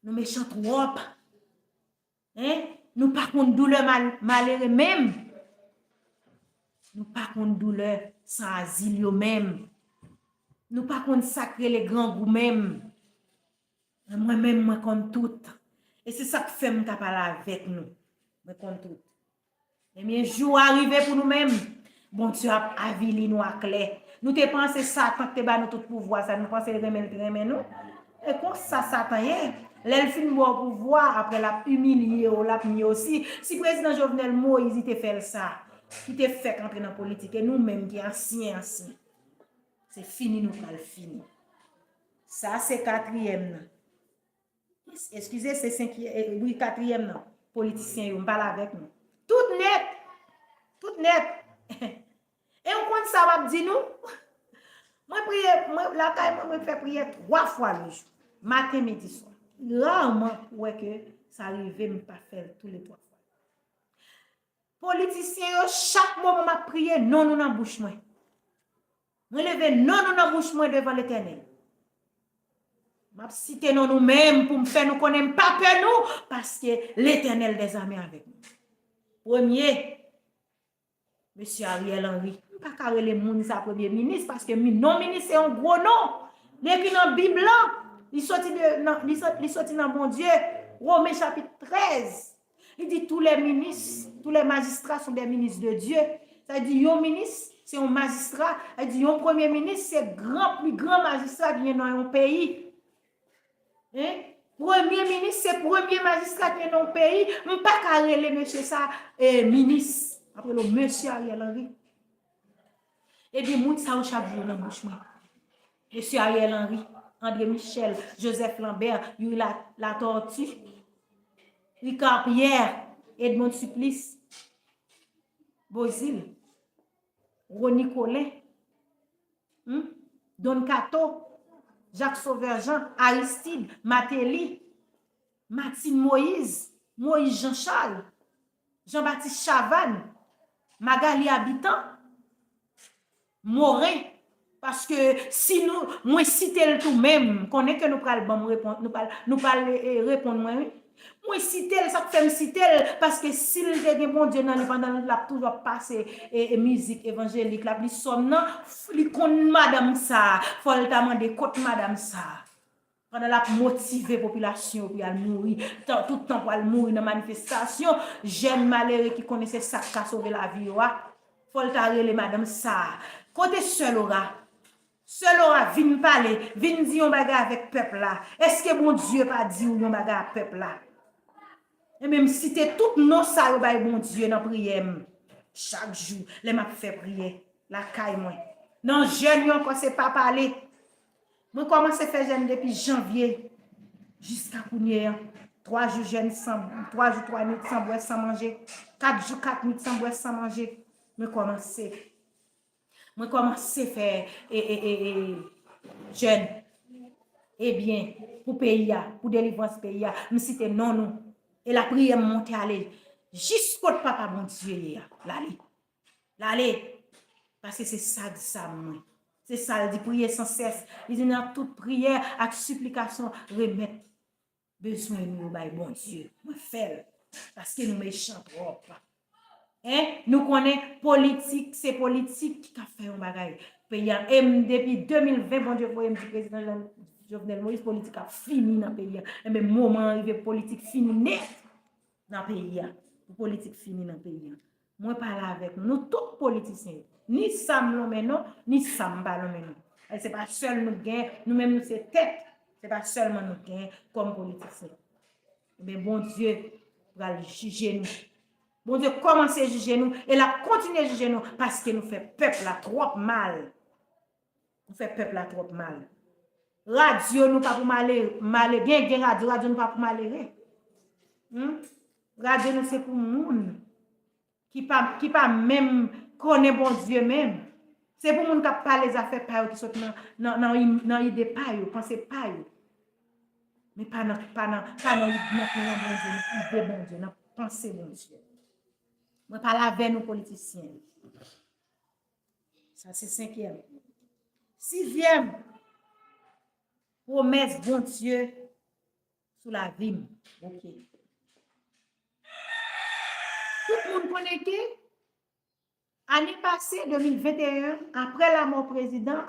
Nou mechan twòp. Hein? Nou pa konn doulè mal, malere menm. Nou pa konn doulè san azil yo menm. Nou pa konn sa k rele grangou menm. Men mwen menm, mwen konn tout. E se sa k fè m ka pale avèk nou. Mwen konn tout. Ebyen, jou a rive pou nou menm. Bondye ap avili nou aklè. Nou te panse Satan k te ba nou tout pouvwa sa, nou panse l renmen, l te renmen nou? E konsa Satan ye. Lè l fin ba w pouvwa, apre l ap imilye w, l ap nye w. Si, si prezidan Jovenel Moïse, li te fè l sa, li te fèk antre nan politik, e nou menm ki ansyen, ansyen, se fini nou pral fini. Sa se katriyèm nan. Eskize, se senkyè-, e, wi, katriyèm nan. Politisyen yo, m pale avèk nou. Tout nèt! Tout nèt! E w konn sa m ap di nou? Mwen priye, mwen, lakay mwen, mwen fè priyè twa fwa le jou. Maten, midi, swa. Rarman pou wè ke sa rive m pa fè l tou le twa fwa. Politisyen yo, chak moman m ap priye, non nou nan bouch mwen. Mwen leve non nou nan bouch mwen devan Letènèl. M ap site non nou menm pou m fè nou konnen m pa pè nou, paske Letènèl dèzame avèk nou. Premye, mesye Ariel Henry. M pa ka rele moun sa premye minis, paske mi-, non minis se yon gwo non. Depi nan Bib lan, li soti de, nan, li sot-, li soti nan Bondye. Women chapit trèz. Li di, tous les ministres, tous les magistrats sont des ministres de Dieu. Sa vle di, yon minis, se yon majistra. Sa vle di, yon premye minis, se gran, pli gran majistra ki gen nan yon peyi. Hein? Premye minis, se premye majistra ki gen nan yon peyi. M pa ka rele mesye sa, eh, minis. M ap rele w mesye Ariel Henry. Ebyen, moun sa yo chak jou nan bouch mwen. Mesye Ariel Henry, André Michel, Joseph Lambert, Youri La-, Latortue, Ricard Pierre, Edmonde Supplice, Beauzile, Rony Colin, hmm? Don Kato, Jacques Sauveur Jean, Aristide, Martelly, Martine Moïse, Moïse Jean Charles, Jean Baptiste Chavannes, Magalie Habitant, Morin, paske si nou, mwen site l tou menm, konnen ke nou pral ban m repon-, nou pral, nou pral, e, e, reponn mwen, wi. Mwen site l, sa k fè m site l, paske si l te gen Bondye nan li pandan l ap toujou ap pase, e, e, mizik evanjelik, l ap li sòm nan, f-, li konn madanm sa, fò l ta mande kot madanm sa. Pandan l ap motive popilasyon yo pou y al mouri, tan, tout tan pou al mouri nan manifestasyon, jèn malere ki konnen se sa k ka sove lavi yo a, fò l ta rele madanm sa a. Kote sè Lora? Sè Lora, vin pale, vin di yon bagay avèk pèp la. Èske Bondye pa di w yon bagay a pèp la? Ebyen, m site tout non sa yo bay Bondye nan priyè m. Chak jou, lè m ap fè priyè lakay mwen. Nan jèn yo ankò, se pa pale. Mwen kòmanse fè jèn depi janvye jiska kounye a. Twa jou jèn san, twa jou, twa nwit san bwè, san manje. Kat jou, kat nwit san bwè, san manje. Mwen kòmanse. Mwen kòmanse fè e, e, e, e, jèn. Ebyen, pou peyi a, pou delivrans peyi a, m site non nou. E lapriyè m monte ale jis kot Papa Bondye ye a. L ale. L ale. Paske se sa di sa mwen. Se sa l di, priye san sès. Li di nan tout priyè ak siplikasyon, remèt bezwen nou yo bay Bondye. Mwen fè l. Paske nou mechan twòp. Hein? Nou konnen politik, se politik ki ka fè yon bagay. Peyi a, e m depi de mil ven, Bondye voye m di prezidan Jean, Jovenel Moïse, politik ap fini nan peyi a. Enben, moman an rive, politik fini nèt nan peyi a. Pou politik fini nan peyi a. Mwen pale avèk nou, nou tout politisyen yo. Ni sa m lonmen non, ni sa m pa lonmen non. E se pa sèl nou k gen, nou menm nou se tèt. Se pa sèlman nou k gen kòm politisyen. Ebyen, Bondye pral jije nou. Bondye kòmanse jije nou e l ap kontinye jije nou paske nou fè pèp la twòp mal. Nou fè pèp la twòp mal. Radyo nou pa pou male, male, gen, gen radyo, radyo nou pa pou malere. Hmm? Radyo nou se pou moun ki pa, ki pa menm konnen Bondye menm. Se pou moun k ap pale zafè pa yo ki sot nan, nan, nan, nan ide pa yo, panse pa yo. Men pa nan, pa nan, pa nan, nan plan Bondye, nan ide Bondye, nan panse Bondye. Mwen pale avè nou politisyen. Sa se senkyèm. Sizyèm, pwomès Bondye sou lavi m. Ok. Tout moun konnen ke ane pase, de mil venteyen, apre lanmò prezidan,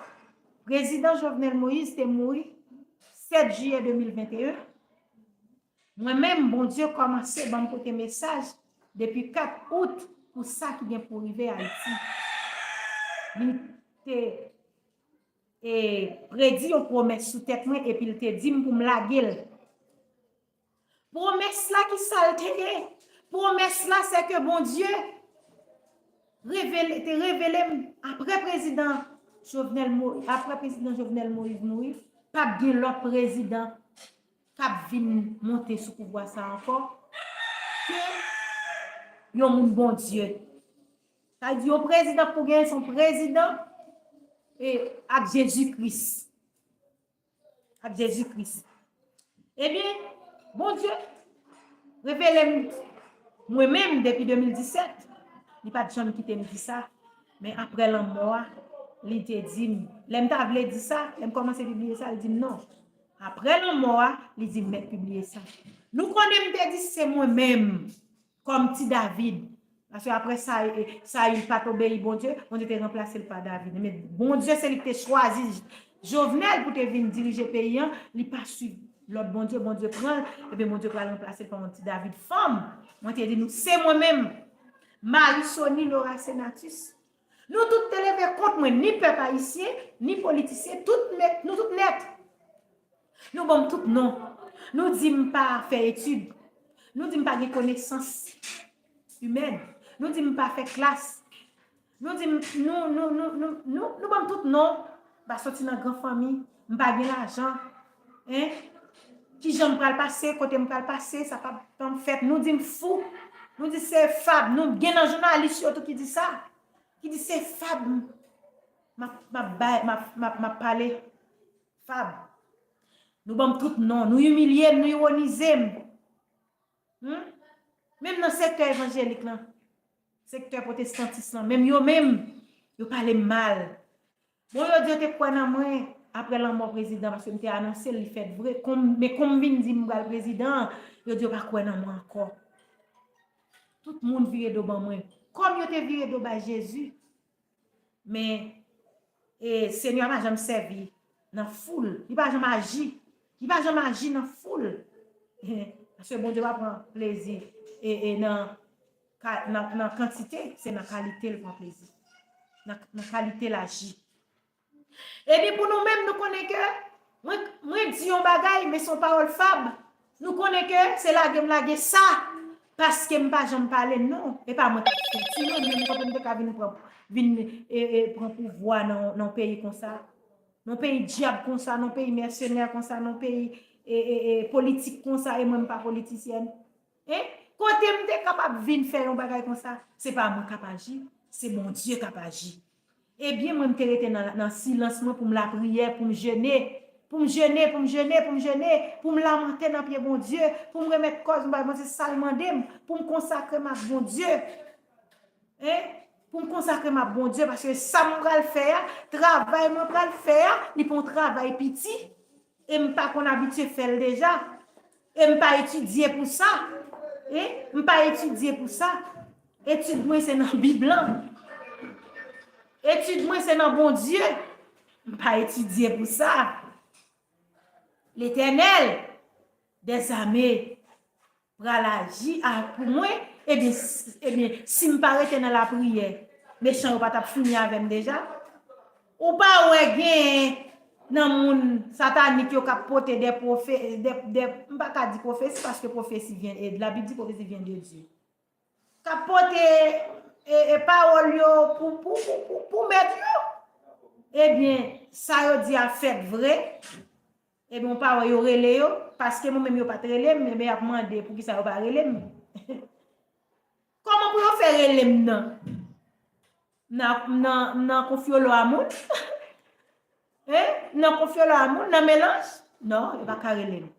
prezidan Jovenel Moïse te mouri sèt jiyè de mil venteyen. Mwen menm, Bondye kòmanse ban m pote mesaj depi kat out pou sa ki gen pou rive Ayiti. Li te, e, predi yon pwomès sou tèt mwen epi l te di m pou m lage l. Pwomès la, ki sa l te ye? Pwomès la, se ke Bondye revele, te revele m apre prezidan Jovenel Mo-, apre prezidan Jovenel Moïse mouri, p ap gen lòt prezidan k ap vin monte sou pouvwa sa ankò ke yon moun Bondye. Sa vle di yon prezidan pou gen, se yon prezidan, e, ak Jezi Kris. Ak Jezi Kris. Ebyen, Bondye revele m mwen menm depi de mil disèt. Li pa t janm kite m di sa. Men apre lanmò a, li te di m, lè m ta vle di sa, lè m kòmanse pibliye sa, li di m non. Apre lanmò a, li di m mèt pibliye sa. Nou konnen m te di se mwen menm kòm ti David. Paske apre sa, e, Sayil pa t obeyi Bondye, Bondye te ranplase l pa David. Men Bondye se li ki te chwazi Jovenel pou te vin dirije peyi an, li pa swiv lòd Bondye, Bondye pran l, ebyen Bondye pral ranplase l pa yon ti David fanm. Mwen te di nou, se mwen menm, Marie Sony Laura Senatus. Nou tout te leve kont mwen, ni pèp ayisyen, ni politisyen, tout nèt, nou tout nèt. Nou ban m tout non. Nou di m pa fè etid. Nou di m pa gen konesans imèn. Nou di m pa fè klas. Nou di m, nou, nou, nou, nou, nou, nou ban m tout non. M pa soti nan gran fanmi. M pa gen lajan. Hein? Kijan m pral pase, kote m pral pase, sa p ap janm fèt. Nou di m fou. Nou di se fab. Nou gen nan jounalis yo tou ki di sa. Ki di se fab. M ap, m ap bay, m ap, m ap, m ap pale. Fab. Nou ban m tout non, nou imilye m, nou iwonize m. Hmm? Menm nan sektè evanjelik lan, sektè pwotestantis lan, menm yo menm, yo pale m mal. Bon, yo di yo te kwè nan mwen apre lanmò prezidan, paske m te anonse l, li fèt vre. Kòm, men kòm m vin di m pral prezidan, yo di yo pa kwè nan mwen ankò. Tout moun vire do ban mwen. Kòm yo te vire do bay Jezi, men, e, Senyè a pa janm sèvi nan foul. Li pa janm aji. Li pa janm aji nan foul. Paske Bondye pa pran plezi e, e nan, ka- nan, nan kantite, se nan kalite l pran plezi. Nan, nan kalite l aji. Epi pou nou menm, nou konnen ke mwen, mwen di yon bagay, men se yon pawòl fab. Nou konnen ke se lage m lage sa, paske m pa janm pale non. E pa mwen k ap fè. Sinon, mwen, mwen konprann m te ka vin pran, vin e, e, pran pouvwa nan, nan yon peyi konsa. Nan yon peyi dyab konsa, nan yon peyi mèsenè konsa, nan yon peyi e, e, e, politik konsa, e mwen m pa politisyèn. Hein? Kote m te kapab vin fè yon bagay konsa? Se pa mwen k ap aji, se Bondye k ap aji. Ebyen, mwen, m te rete nan, nan silans mwen pou m lapriyè, pou m jene, pou m jene, pou m jene, pou m jene, pou m lamante nan pye Bondye, pou m remèt kòz mwen bay Bondye sa l mande m, pou m konsakre m ak Bondye. Hein? Pou m konsakre m ak Bondye, paske sa m pral fè a, travay mwen pral fè a, li pa yon travay piti. E m pa konn abitye fè l deja. E m pa etidye pou sa. E m pa etidye pou sa. Etid mwen se nan Bib lan. Etid mwen se nan Bondye. M pa etidye pou sa. Letènèl dèzame pral aji a- pou mwen, ebyen, s- ebyen, si m pa rete nan lapriyè, mechan yo pa t ap fini avè m deja? Ou pa wè gen nan moun satanik yo k ap pote de pwofe- de, de, m pa ka di pwofesi, paske pwofesi vyen, e, Labib di pwofesi vyen de Dye. K ap pote e, e, pawòl yo pou, pou, pou, pou, pou mèt yo. Ebyen, sa yo di a fèt vre. Ebyen, ou pa wè yo rele yo, paske mwen menm yo pa t rele m, ebyen, y ap mande poukisa yo pa rele m. Kòman pou yo fè rele m nan? Nan, nan, nan konfyolo a moun? Hein? Nan konfyolo a moun? Nan melanj? Non, yo pa ka rele m.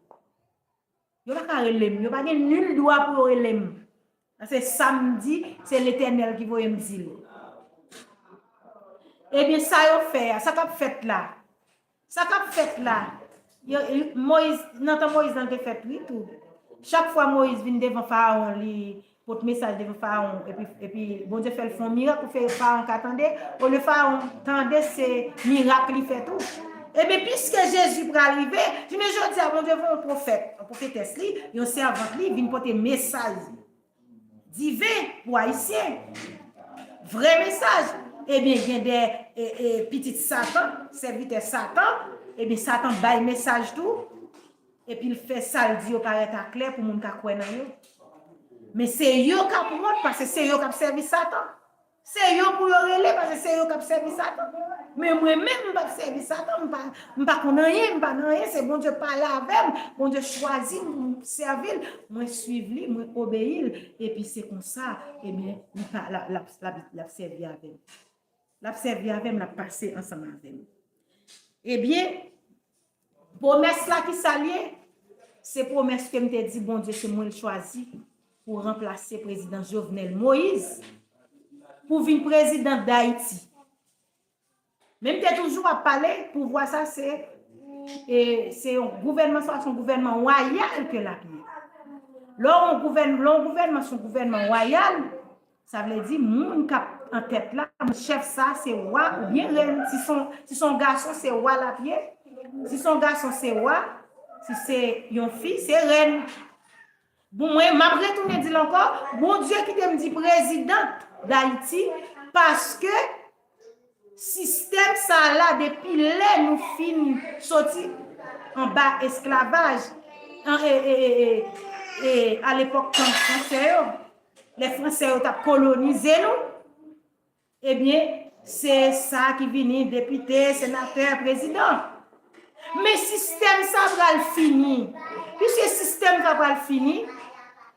Yo pa ka rele m. Yo pa gen nil dwa pou yo rele m. Paske sa m di, se Letènèl ki voye m di l. Ebyen, sa yo fè a, sa k ap fèt la? Sa k ap fèt la? Yo, Moyiz, nan tan Moyiz lan te fèt, wi, tou. Chak fwa Moyiz vin devan Farawon, li pot mesaj devan Farawon, epi, epi Bondye fè l fè yon mirak pou fè Farawon ka tande. Olye Farawon tande, se mirak li fè tou. Ebyen, piske Jezi pral rive, jounen jodi a, Bondye voye yon pwofèt, yon pwofetès li, yon sèvant li, vin pote mesaj diven pou Ayisyen. Vrè mesaj. Ebyen, gen de e, e, pitit Satan, sèvitè Satan, ebyen, Satan bay mesaj tou, epi l fè sa l di yo parèt aklè pou moun ka kwè nan yo. Men se yo k ap wont, paske se yo k ap sèvi Satan. Se yo pou yo rele, paske se yo k ap sèvi Satan. Men mwen menm, m p ap sèvi Satan, m pa, m pa konn anyen, m pa nan anyen, se Bondye pale avè m, Bondye chwazi m pou m sèvi l, mwen swiv li, mwen obeyi l, epi se konsa, ebyen, li pa, l ap, l ap, l ap, l ap sèvi avè m. L ap sèvi avè m, l ap pase ansanm avè m. Ebyen, pwomès la ki sa l ye? Se pwomès ke m te di Bondye se mwen l chwazi pou ranplase prezidan Jovenel Moïse pou vin prezidan Dayiti. Men m te toujou ap pale, pouvwa sa se, e, se yon gouvènman, sa se yon gouvènman wayal ke l ap ye. Lè yon gouvèn-, lè yon gouvènman se yon gouvènman wayal, sa vle di moun k ap an tèt la, moun chèf sa se wa oubyen rèn. Si se yon, si se yon gason, se wa l ap ye. Si se yon gason, se wa. Si se yon fi, se rèn. Bon, mwen, m ap retounen di l ankò, Bondye kite m di prezidan Dayiti, paske sistèm sa a la, depi lè nou fin soti anba esklavaj, an, e, e, e, e, e, alepòk tan fransè yo, lè fransè yo t ap kolonize nou, ebyen, se sa ki vini depite, senatè, prezidan. Men sistèm sa pral fini. Piske sistèm sa pral fini,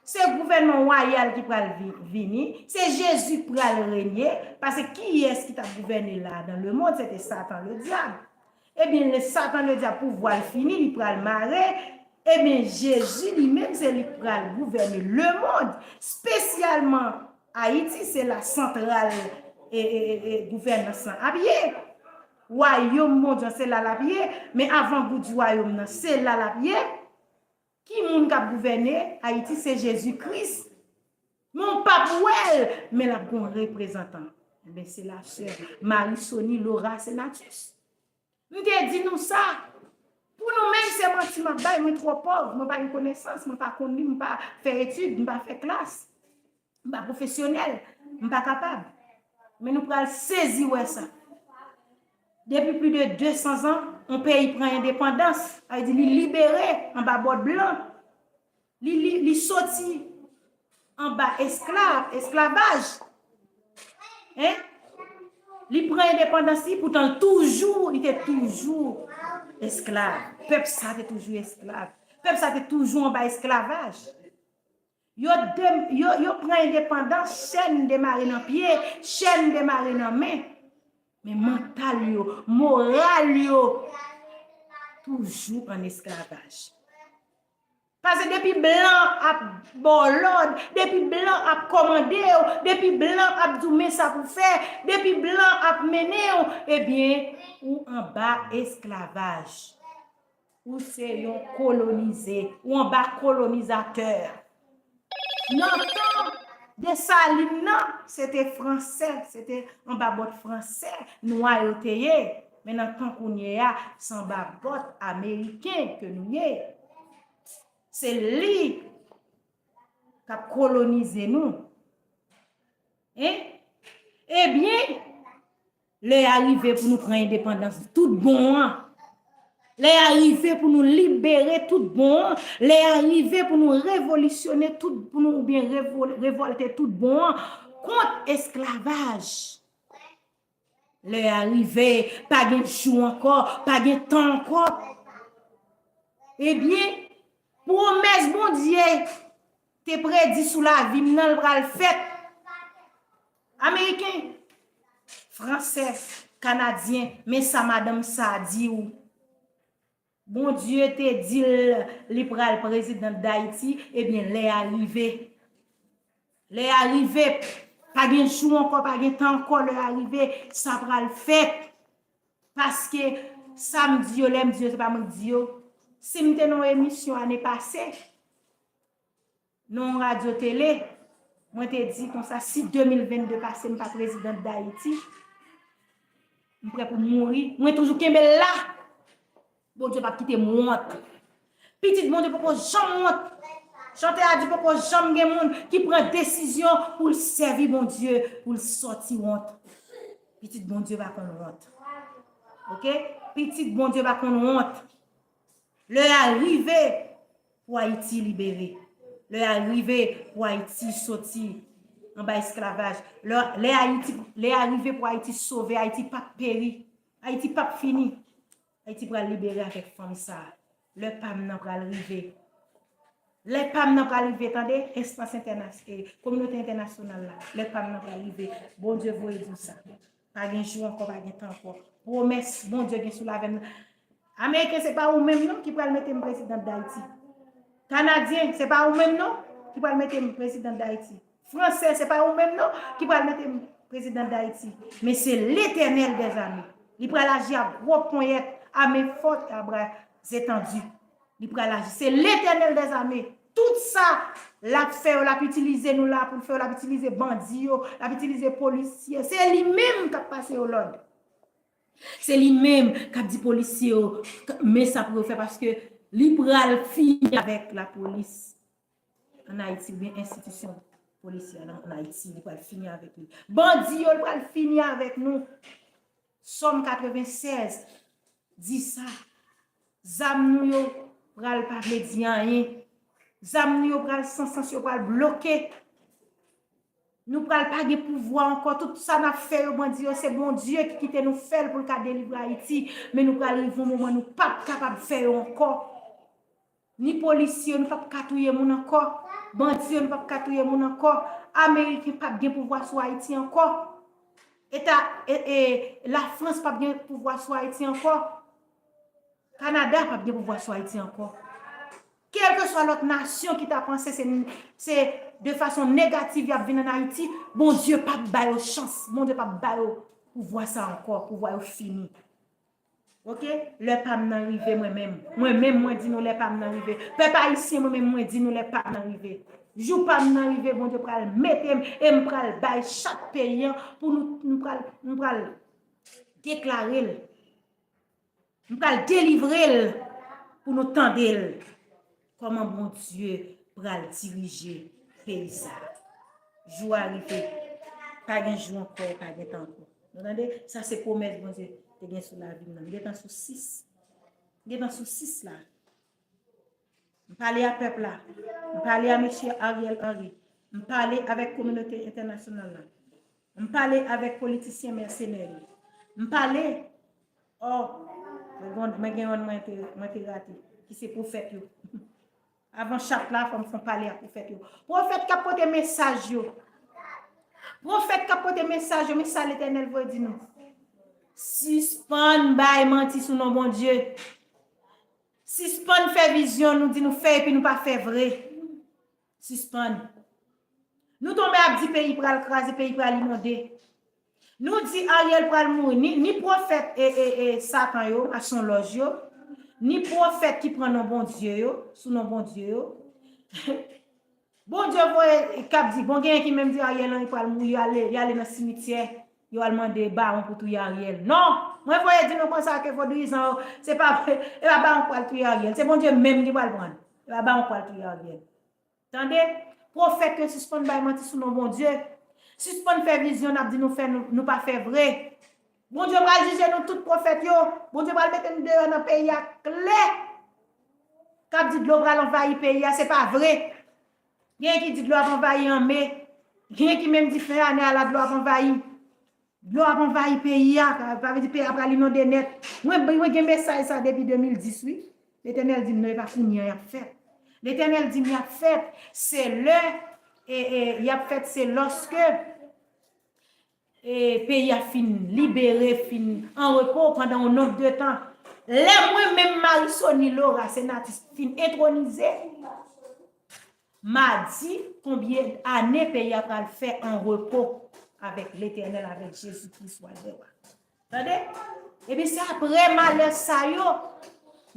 se gouvènman wayal ki pral vi-, vini, se Jezi k pral renye, paske kiyès ki t ap gouvène la dan lemonn? Se te Satan ledyab. Ebyen, lè Satan ledyab pouvwa l fini, li pral mare, ebyen, Jezi li menm, se li k pral gouvène lemonn, espesyalman Ayiti, se la santral e, e, e, e gouvènans lan ap ye. Wayòm Bondye an, se la l ap ye, men avangou di wayòm nan, se la l ap ye. Ki moun k ap gouvène Ayiti? Se Jezi Kris. Men w p ap wè l, men l ap gen yon reprezantan. Enben, se la sè Marie Sony Laura Senatus. M te di nou sa. Pou nou menm, se manti m ap bay, mwen twò pòv, mwen pa gen konesans, mwen pa konn li, mwen pa fè etid, mwen pa fè klas, mwen pa pwofesyonèl, mwen pa kapab. Men nou pral sezi wè sa. Depi plis de de san zan, yon peyi pran endepandans, sa vle di li libere anba bòt blan. Li, li, li soti anba esklav, esklavaj. Hein? Li pran endepandans li, poutan l toujou, li te toujou esklav. Pèp sa te toujou esklav. Pèp sa te toujou anba esklavaj. Yo, de, yo, yo pran endepandans, chèn demare nan pye, chèn demare nan men. Men mantal yo, moral yo, toujou an esklavaj. Paske depi blan ap ba w lòd, depi blan ap kòmande w, depi blan ap di w men sa pou fè, depi blan ap mennen w, ebyen, ou anba esklavaj. Ou se yon kolonize, ou anba kolonizatè. Nan tan Desalin nan, se te fransè, se te anba bòt fransè, nwa yo te ye. Men nan tan kounye a, se anba bòt ameriken ke nou ye. Se li k ap kolonize nou. Hein? Ebyen, lè a rive pou nou pran endepandans tout bon an. Lè a rive pou nou libere tout bon an. Lè a rive pou nou revolisyone tout, pou nou oubyen revol-, revòlte tout bon an kont esklavaj. Lè a rive, pa gen jou ankò, pa gen tan ankò. Ebyen, pwomès Bondye te predi sou lavi m nan, l pral fèt. Ameriken, fransè, kanadyen, men sa madanm sa di w. Bondye te di l li pral prezidan Dayiti, ebyen, lè a rive. Lè a rive, pa gen jou ankò, pa gen tan ankò, lè a rive, sa pral fèt. Paske sa m di yo, lè m di yo, se pa mwen k di yo. Si m te nan yon emisyon ane pase, nan yon radyo tele, mwen te di konsa, si de mil vennde pase, m pa prezidan Dayiti, m prè pou mouri. Mwen toujou kenbe l la. Bondye p ap kite m wont. Pitit Bondye poko janm wont. Chantè a di poko janm gen moun ki pran desizyon pou l sèvi Bondye, pou l sòti wont. Pitit Bondye pa konn wont. Oke? Pitit Bondye pa konn wont. Lè a rive pou Ayiti libere. Lè a rive pou Ayiti soti anba esklavaj. Lè, lè Ayiti, lè a rive pou Ayiti sove. Ayiti p ap peri. Ayiti p ap fini. Ayiti pral libere avèk fanm sa a. Lè pa m nan pral rive. Lè pa m nan pral rive, tande, enstans entènas-, e, kominote entènasyonal la. Lè pa m nan pral rive. Bondye voye di w sa. Pa gen jou ankò, pa gen tan ankò. Pwomès Bondye gen sou lavi m nan. Ameriken, se pa ou menm non ki pral mete m prezidan Dayiti. Kanadyen, se pa ou menm non ki pral mete m prezidan Dayiti. Fransè, se pa ou menm non ki pral mete m prezidan Dayiti. Men se Letènèl dèzame. Li pral aji a gwo ponyèt, a men fòt e a bra etandi. Li pral aji. Se Letènèl dèzame. Tout sa l ap fè yo, l ap itilize nou la pou l fè yo, l ap itilize bandi yo, l ap itilize polisye. Se li menm k ap pase yo lòd. Se li menm k ap di polisye yo, k-, men sa pou yo fè, paske li pral fini avèk lapolis ann Ayiti, oubyen enstitisyon polisyè ann, ann Ayiti, li pral fini avèk li. Bandi yo, li pral fini avèk nou. Sòm katrevennsèz di sa. Zam nou yo pral pa vle di anyen. Zam nou yo pral san sans, yo pral bloke. Nou pral pa gen pouvwa ankò. Tout sa n ap fè yo, bandi yo, se Bondye ki kite nou fè l pou l ka delivre Ayiti. Men nou pral rive yon moman nou p ap kapab fè yo ankò. Ni polisye yo, nou p ap ka touye moun ankò. Bandi yo, nou p ap ka touye moun ankò. Ameriken p ap gen pouvwa sou Ayiti ankò. Eta, e, e, Lafrans p ap gen pouvwa sou Ayiti ankò. Kanada p ap gen pouvwa sou Ayiti ankò. Kèlkeswa lòt nasyon ki ta panse se, se de fason negatif y ap vin ann Ayiti, Bondye p ap ba yo chans, Bondye p ap ba yo pouvwa sa ankò, pouvwa yo fini. Oke? Lè pa m nan rive mwen menm. Mwen menm, mwen di nou lè pa m nan rive. Pèp ayisyen, mwen menm, mwen di nou lè pa m nan rive. Jou pa m nan rive, Bondye pral mete m e m pral bay chak peyi an pou nou, nou pral, nou pral deklare l. M pral delivre l. pou nou tande l. Kòman Bondye pral dirije peyi sa a? Jou a rive. Pa gen jou ankò, pa gen tan ankò. Nou tande? Sa se pwomès Bondye te gen sou lavi m nan. M gentan sou sis. M gentan sou sis la. M pale a pèp la. M pale a mesye Ariel Henry. M pale avèk kominote entènasyonal la. M pale avèk politisyen mèsenè yo. M pale, oh, mwen gen, mwen gen yonn mwen te, mwen te rate, ki se pwofèt yo. Avan chat la, fò m fè pale ak pwofèt yo. Pwofèt k ap pote mesaj yo. Pwofèt k ap pote mesaj yo, men sa Letènèl voye di nou. Sispann bay manti sou non Bondye. Sispann fè vizyon, nou di nou fè epi nou pa fè vre. Sispann. Nou tonbe ap di peyi pral kraze, peyi pral inonde. Nou di Ariel pral mouri. Ni, ni pwofèt e, e, e Satan yo, masonlòj yo, ni pwofèt ki pran non Bondye yo, sou non Bondye yo. Bondye voye k ap di, bon, genyen ki menm di Ariel Henry pral mouri, y ale, y ale nan simityè, yo al mande bawon pou touye Ariel. Non! Mwen voye di nou konsa ke vodouyizan yo, se pa, e pa bawon k pral touye Ariel, se Bondye menm ki pral pran l. E pa bawon k pral touye Ariel. Tande? Pwofèt yo sispann bay manti sou non Bondye. Sispann fè vizyon n ap di nou fè, nou, nou pa fè vre. Bondye pral jije nou tout pwofèt yo. Bondye pral mete nou deyò nan peyi a klè. K ap di dlo pral anvayi peyi a, se pa vre. Genyen ki di dlo ap anvayi an me. Genyen ki menm di fen ane a la dlo ap anvayi. Dlo ap anvayi peyi a, sa vle di peyi a pral inonde nèt. Mwen, mwen gen mesaj sa depi de mil dis, wi. Letènèl di m non, e pa kounye a y ap fèt. Letènèl di m y ap fèt. Se lè, e, e, y ap fèt, se lòske, e, peyi a fin libere, fin an repo pandan yon nonb de tan. Lè mwen menm, Marisony Laura Senatus, fin entwonize, m a di konbyen ane peyi a pral fè an repo avèk Letènèl, avèk Jezi Kris, wa dè wa. Tande? Epi se apre malè sa yo,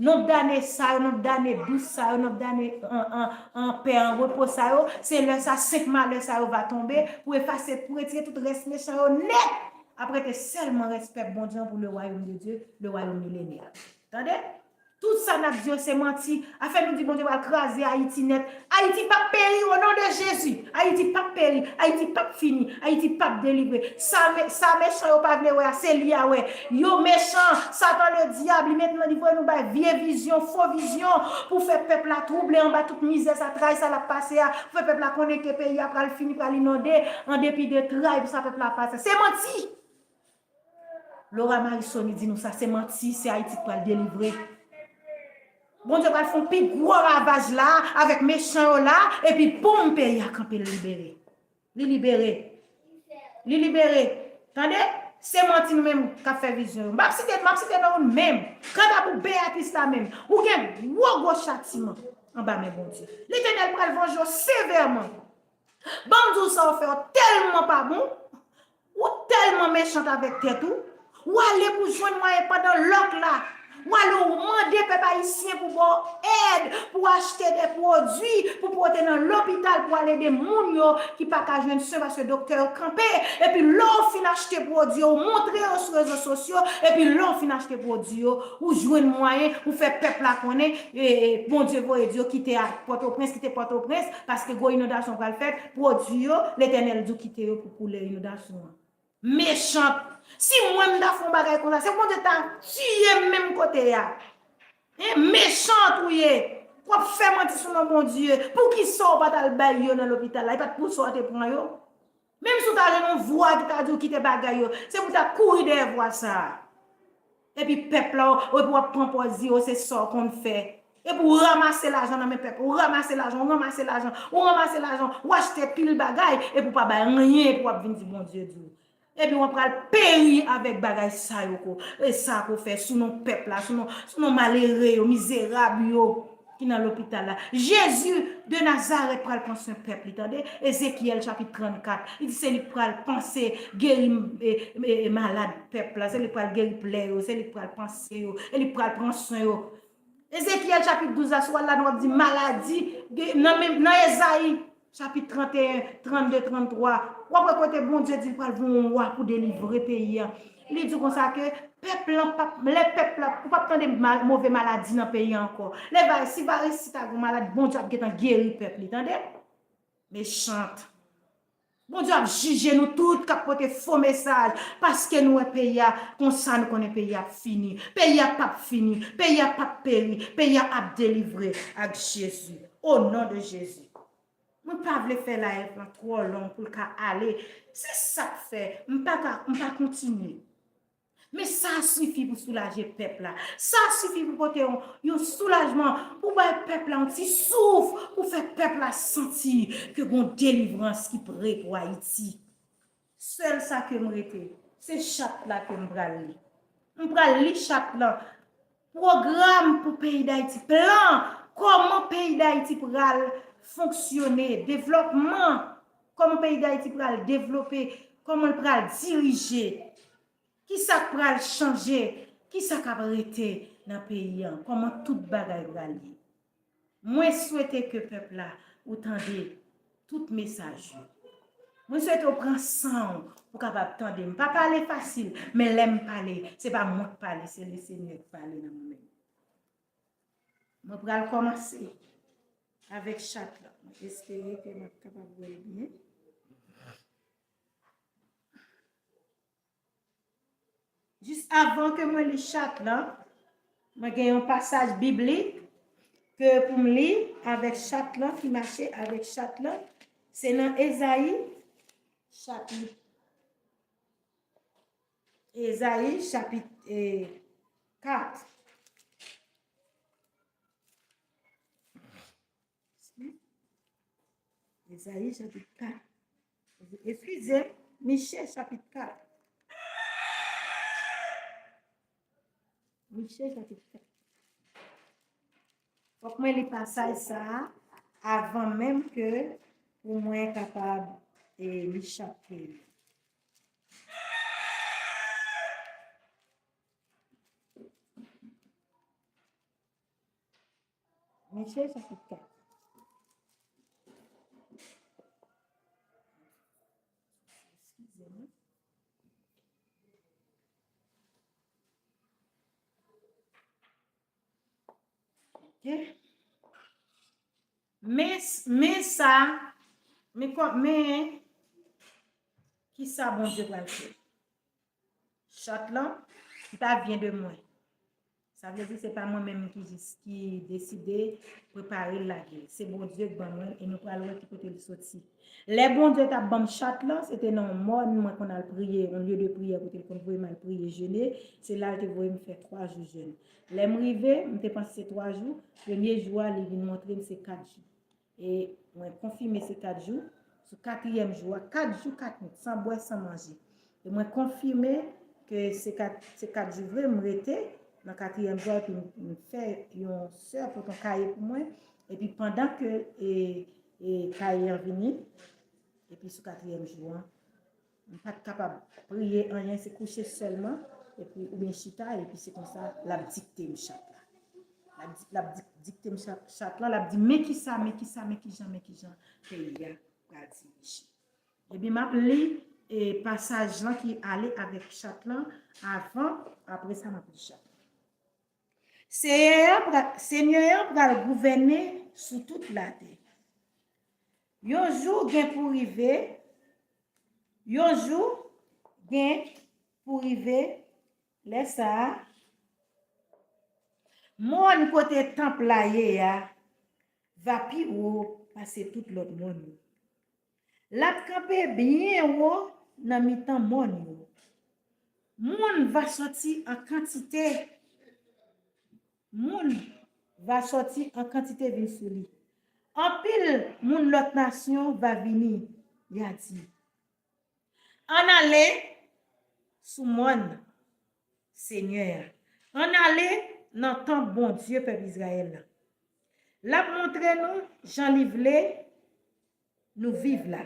nonb dane sa yo, nonb dane dous sa yo, nonb dane an, an, an pè, an repo sa yo, se lè sa senk malè sa yo va tonbe pou efase, pou retire tout rès mechan yo nèt. Ap rete sèlman rès pèp Bondye an pou le wayòm de Dye, le wayòm milenè. Tande? Tout sa n ap di yo se manti. Afè nou di Bondye pral kraze Ayiti nèt. Ayiti p ap peri o non de Jezi. Ayiti p ap peri. Ayiti p ap fini. Ayiti p ap delivre. Sa, me, sa mechan yo pa vle wè a, se li a wè. Yo mechan. Satan le dyab, li met nan, li voye nou bay vye vizyon, fo vizyon, pou fè pèp la twouble anba tout mizè sa, tray sa l ap pase a, pou fè pèp la konnen ke peyi a pral fini, pral inonde, an depi de tray pou sa pèp la pase. Se manti! Laura Marisony di nou sa, se manti, se Ayiti k pral delivre. Bondye pral fè yon pi gwo ravaj la, avèk mechan yo la, epi boum, peyi a kanpe, l libere. Li libere. Li libere. Tande? Se manti nou menm k ap fè vizyon yo. M ap site, m ap site non ou menm. Kanta pou Beatrice la menm, ou gen gwo, gwo chatiman anba men Bondye. Letènèl pral vanje w sevèman. Ban m di w sa w fè yo tèlman pa bon, ou tèlman mechant avèk tèt ou, ou ale pou jwenn mwayen pandan lòk la, ou ale ou mande pèp ayisyen pou ba w èd, pou achte de pwodui, pou pote nan lopital, pou al ede moun yo ki pa ka jwenn swen paske doktè yo kanpe, epi lè w fin achte pwodui yo, ou montre yo sou rezo sosyo, epi lè w fin achte pwodui yo, ou jwenn mwayen, ou fè pèp la konnen, e, e, Bondye voye di yo kite a Pòtoprens, kite Pòtoprens, paske gwo inondasyon pral fèt, pwodui yo, Letènèl di w kite yo pou koule inondasyon an. Mechant! Si mwen m ta fè yon bagay konsa, se Bondye ta tiye m menm kote a. Hein, mechant ou ye! W ap fè manti sou non Bondye. Poukisa w pa t al bay yo nan lopital la? E pa t pou sa w te pran yo? Menm si w ta jwenn yon vwa ki ta di w kite bagay yo, se pou w ta kouri dèyè vwa sa a. Epi pèp la, w, epi w ap pran pòz di, o, se sa w konn fè. Epi w ranmase lajan nan men pèp, w ranmase lajan, w ranmase lajan, w ranmase lajan, w achte pil bagay, epi w pa bay anyen, epi w ap vin di Bondye di w. Epi w ap pral peri avèk bagay sa yo ko, e sa ko fè sou non pèp la, sou non, sou non malere yo, mizerab yo ki nan lopital la. Jezi de Nazarèt pral pran swen pèp li, tande? Ezekyèl chapit trannkat, li di se li k pral panse, geri, e, e, e, malad pèp la, se li k pral geri plè yo, se li k pral panse yo, e li k pral pran swen yo. Ezekyèl chapit douz la, si w al ladan, w ap di maladi, gen, nan menm, nan Ezayi, chapit tranteyen, trannde, tranntwa, w ap wè kote Bondye di l pral voye yon wa pou delivre peyi a. Li di konsa ke pèp lan p ap, lè pèp la, ou p ap tande ma-, move maladi nan peyi a ankò. Lè va, si varesi ta gon maladi, Bondye ap gentan geri pèp li, tande? Mechant. Bondye ap jije nou tout k ap pote fo mesaj, paske nou wè peyi a, konsa nou konnen peyi a ap fini. Peyi a p ap fini, peyi a p ap peri, peyi a ap delivre ak Jezi. O non de Jezi. Mwen pa vle fè live lan twò long pou l ka ale. Se sa k fè m pa ka, m pa kontinye. Men sa sifi pou soulaje pèp la. Sa sifi pou pote yon, yon soulajman, pou bay pèp la yon ti souf, pou fè pèp la santi ke gon delivrans ki pre pou Ayiti. Sèl sa ke m rete, se chat la ke m pral li. M pral li chat lan. Pwogram pou peyi Dayiti, plan, kòman peyi Dayiti pral fonksyone, devlòpman, kòman peyi Dayiti pral devlope, kòman l pral dirije, kisa k pral chanje, kisa k ap rete nan peyi an, kòman tout bagay pral ye. Mwen swete ke pèp la, ou tande tout mesaj yo. Mwen swete w pran san w pou kapab tande m. Pa pale fasil, men lè m pale, se pa mwen k pale, se Lesenyè k pale nan mwen menm. Mwen pral kòmanse avèk chat la. Mwen espere ke m ap kapab wè l byen. Jis avan ke mwen li chat lan, mwen gen yon pasaj biblik ke pou m li avèk chat lan, ki mache avèk chat lan. Se nan Ezayi, chapit, Ezayi, chapit, eh, kat. Ezayi chapit kat. Eskize m, Miche chapit kat. Miche chapit kat. Fòk mwen li pasaj sa a avan menm ke pou mwen kapab, e, li chapit. Miche chapit kat. Eskize m. Ok. Men, men sa, men kò, men kisa Bondye pral fè? Chat lan, li pa vyen de mwen. Sa vle di se pa mwen menm ki jis, ki deside prepare l lage l. Se Bondye k ban mwen l e nou pral wè ki kote l soti. Lè Bondye t ap ban m chat lan, se te nan yon mòn mwen konn al priye, yon lye de priyè kote l konn voye m al priye, jene. Se la l te voye m fè twa jou jèn. Lè m rive, m te panse se twa jou. Premye jou a, li vin montre m se kat jou. E mwen konfime se kat jou. Sou katriyèm jou a, kat jou, kat nwit, san bwè, san manje. E mwen konfime ke se kat, se kat jou vre, m rete nan katriyèm jou a, epi m, m fè yon sè pote yon kaye pou mwen. Epi pandan ke, e, e, kaye an vini, epi sou katriyèm jou an, m pa t kapab priye anyen, se kouche sèlman, epi, oubyen chita, epi se konsa, l ap dikte m chat la. L ap di, l ap dik-, dikte m chat, chat lan, l ap di, men kisa, men kisa, men kijan, men kijan peyi a pral dirije. Ebyen, m ap li, e, pasaj lan ki ale avèk chat lan avan, apre sa, m ap li chat lan. Seyè a pra-, Senyè a pral gouvène sou tout latè. Yon jou gen pou rive, yon jou gen pou rive, lè sa a, mòn kote tanp la ye a va pi wo pase tout lòt mòn yo. L ap kanpe byen wo nan mitan mòn yo. Moun va sòti an kantite. Moun va sòti an kantite vin sou li. Anpil moun lòt nasyon va vini, y a di, ann ale sou mòn Senyè a. Ann ale nan tanp Bondye pèp Izrayèl la. L ap montre nou jan li vle nou viv la.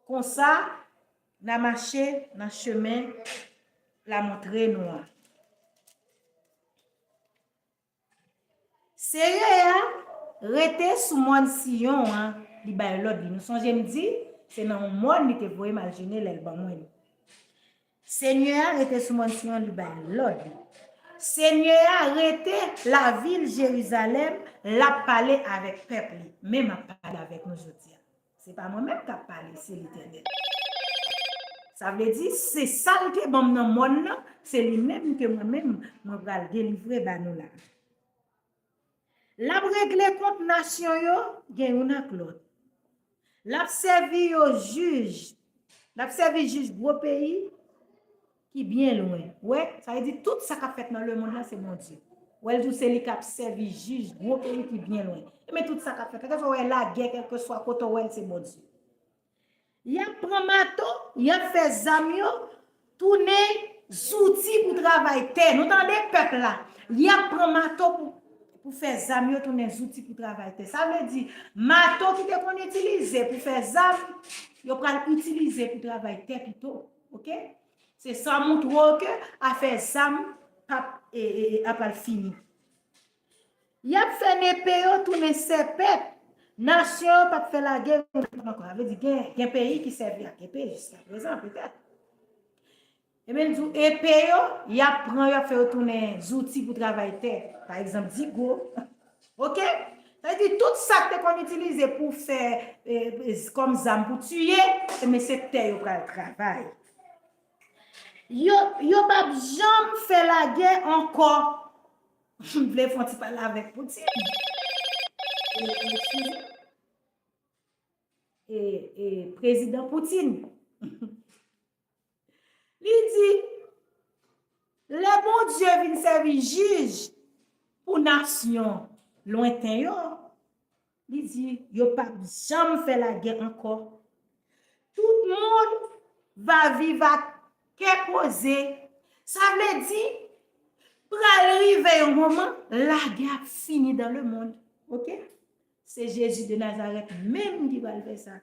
Konsa, n a mache nan chemen l a montre nou an. Seyè a rete sou mòn Siyon an, li bay lòd li. Nou sonje m di, se nan yon mòn li te voye m al jene lè l ban mwen li. Senyè a rete sou mòn Siyon, li bay lòd. Senyè a rete lavil Jerizalèm, l ap pale avèk pèp li, menm ap pale avèk nou jodi a. Se pa mwen menm k ap pale, se Letènèl. Sa vle di, se sa l te ban m nan mòn nan, se li menm ke mwen menm, mwen pral delivre ba nou la. L ap regle kont nasyon yo, gen youn ak lòt. L ap sèvi yo jij. L ap sèvi jij gwo peyi ki byen lwen. Wè, sa vle di tout sa k ap fèt nan lemonn nan se Bondye. Wè, l di w se li k ap sèvi jij gwo peyi ki byen lwen. Ebyen, tout sa k ap fèt, kèlkeswa w wè lagè, kèlkeswa kote w wè l, se Bondye. Y ap pran mato, y ap fè zam yo tounen zouti pou travay tè. Nou tande pèp la. Y ap pran mato pou, pou fè zam yo tounen zouti pou travay tè. Sa vle di, mato ki te konn itilize pou fè zam, yo pral itilize pou travay tè pito. Oke? Se sa montre w ke afè zam p ap, e, e, e, ap al fini. Y ap fè nepe yo tounen sèpèt. Nasyon yo p ap fè lagè youn ak lòt ankò. Sa vle di gen, gen peyi ki sèvi ak epe jiska prezan, petèt. Ebyen, l di w epe yo, y ap pran yo, y ap fè yo tounen zouti pou travay tè. Pa egzanp, digo. Oke? Sa vle di tout sa k te konn itilize pou fè, e, e, kòm zam pou tiye, ebyen, se tè yo pral travay. Yo, yo p ap janm fè lagè ankò. M vle fè yon ti pale avèk Poutine. E, e, eskize. E, e, Prezidan Poutine. Li di, lè Bondye vin sèvi jij pou nasyon lwenten yo, li di, yo p ap janm fè lagè ankò. Tout moun va viv ak kè poze. Sa vle di, pral rive yon moman, lagè ap fini dans le monde. Oke? Se Jezi de Nazarèt menm ki pral fè sa.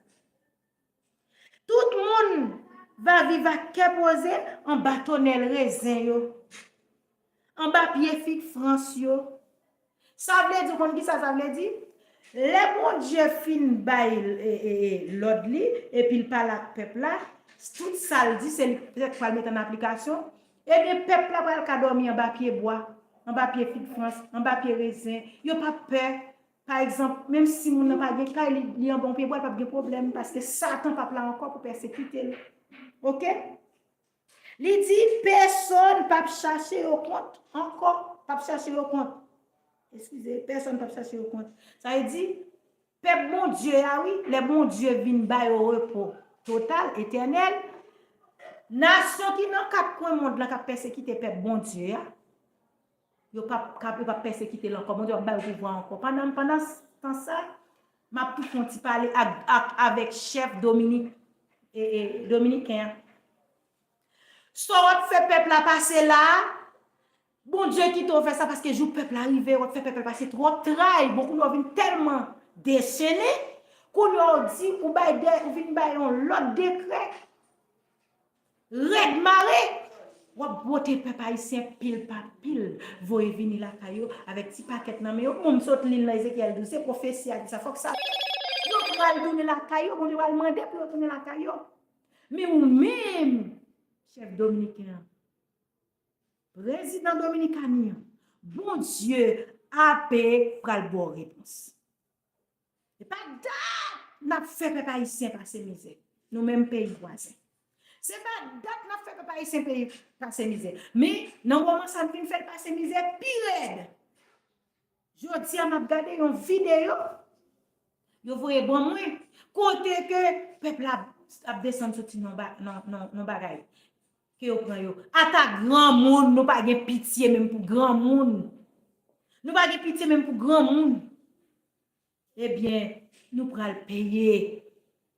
Tout moun va viv ak kè poze anba tonèl rezen yo, anba pye fig frans yo. Sa vle di, ou konn ki sa sa vle di? Lè Bondye fin bay, e, e, e, lòd li, epi l pale ak pèp la, tout sa l di, se li petèt pral mete an aplikasyon, ebyen, pèp la pral ka dòmi anba pye bwa, anba pye fig frans, anba pye rezen. Yo p ap pè. Pa egzanp, menm si moun nan pa gen kay, li, li anba yon pye bwa, l p ap gen pwoblèm, paske Satan p ap la ankò pou pèsekite l. Oke? Li di, pèsonn p ap chache yo kont ankò. P ap chache yo kont. Eskize, pèsonn p ap chache yo kont. Sa vle di, pèp Bondye a, wi, lè Bondye vin ba yo repo total, etènèl, nasyon ki nan kat kwen mond lan k ap pèsekite pèp Bondye a, yo p ap, k ap, yo p ap pèsekite l ankò. Bondye p ap ba yo pouvwa ankò. Pandan, pandan tan sa, m ap tou fè yon ti pale ak, ak, avèk chèf Dominik, e, e, dominiken an. Sa w ap fè pèp la pase la a, Bondye kite w fè sa, paske jou pèp la rive, w ap fè pèp la pase twòp tray. Bon, kounye a w vin tèlman dechennen, kounye a w di, ou bay de, ou vin bay yon lòt dekrè. Rèd mare, w ap bwote pèp ayisyen pil pa pil, voye vini lakay yo avèk ti pakèt nan men yo. Bon, m sot li l nan Ezekyèl douz, se pwofesi a di sa, fòk sa fèt. Yo pral tounen lakay yo, Bondye pral mande pou yo tounen lakay yo. Men ou menm, chèf dominiken an, prezidan Dominikani an, Bondye ape pral ba w repons. Se pa dat n ap fè pèp ayisyen pase mizè, nou menm peyi vwazen. Se pa dat n ap fè pèp ayisyen peyi pase mizè. Men, nan moman sa, n vin fè l pase mizè pi rèd. Jodi a, m ap gade yon videyo yo voye ban mwen, kote ke pèp la ap desann soti nan ba-, nan, nan, nan bagay ke yo pran yo. Ata granmoun, nou pa gen pitye menm pou granmoun. Nou pa gen pitye menm pou granmoun. Ebyen, nou pral peye.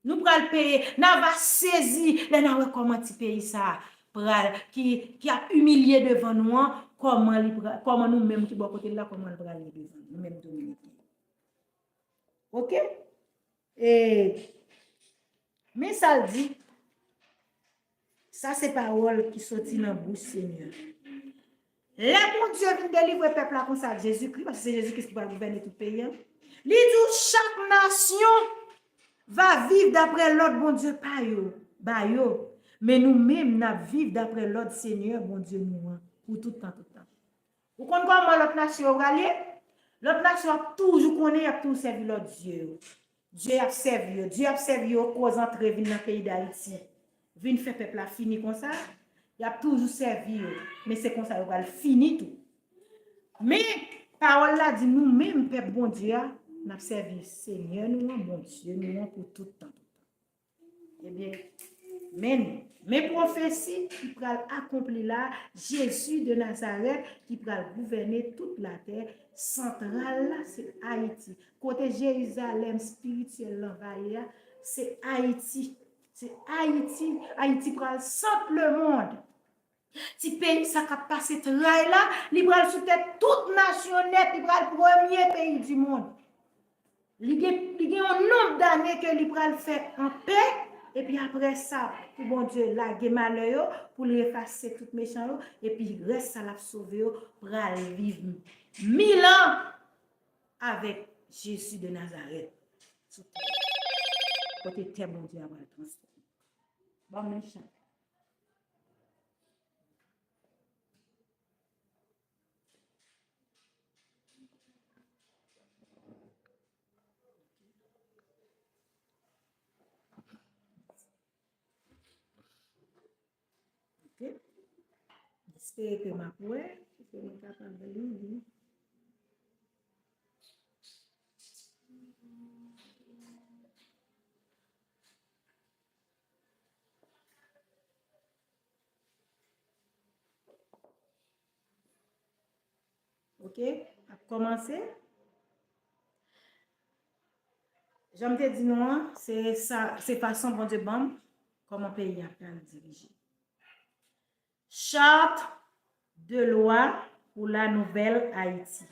Nou pral peye. N a va sezi lè n a wè kòman ti peyi sa a pral, ki, ki ap imilye devan nou an, kòman li pral, kòman nou menm ki bò kote l la, kòman l pral ye devan nou, nou menm Dominiken. Oke? E, men sa l di, sa se pawòl ki soti nan bouch Senyè. Lè Bondye vin delivre pèp la konsa ak Jezikri, paske se Jezikri ki pral gouvène tout peyi a, li di w chak nasyon va viv daprè lòd Bondye pa yo, ba yo. Men nou menm, n ap viv daprè lòd Senyè Bondye nou an pou tout tan, tout tan. Ou konn kòman lòt nasyon yo pral ye? Lòt nasyon ap toujou konnen, y ap toujou sèvi lòt dye yo. Dye y ap sèvi yo. Dye y ap sèvi yo koz antre vin nan peyi Dayiti. Vin fè pèp la fini konsa. Y ap toujou sèvi yo. Men se konsa yo pral fini tou. Men, pawòl la di nou menm, pèp Bondye a, n ap sèvi Senyè nou an, Bondye nou an pou tout tan, tout tan. Ebyen, men, men pwofesi ki pral akonpli la, Jezi de Nazarèt ki pral gouvène tout latè, santral la se Ayiti. Kote Jerizalèm espirityèl lan va ye a, se Ayiti. Se Ayiti. Ayiti pral sant lemonn. Ti peyi sa k ap pase tray la, li pral sou tèt tout nasyon nèt, li pral premye peyi di mond. Li gen, li gen yon nonb dane ke li pral fè anpè, epi apre sa, pou Bondye lage malè yo, pou l efase tout mechan yo, epi rès sa l ap sove yo, pral viv mil an avèk Jezi de Nazarèt sou tè a. Kote tè Bondye a pral transfòme. Ban m yon chan. Ok. M espere ke m ap wè, pou ke mwen kapab li li. Ok, ap kòmanse. Jan m te di nou an, se sa, se fason Bondye ban m kòman peyi a pral dirije. Charte de loi pour la nouvelle Haïti.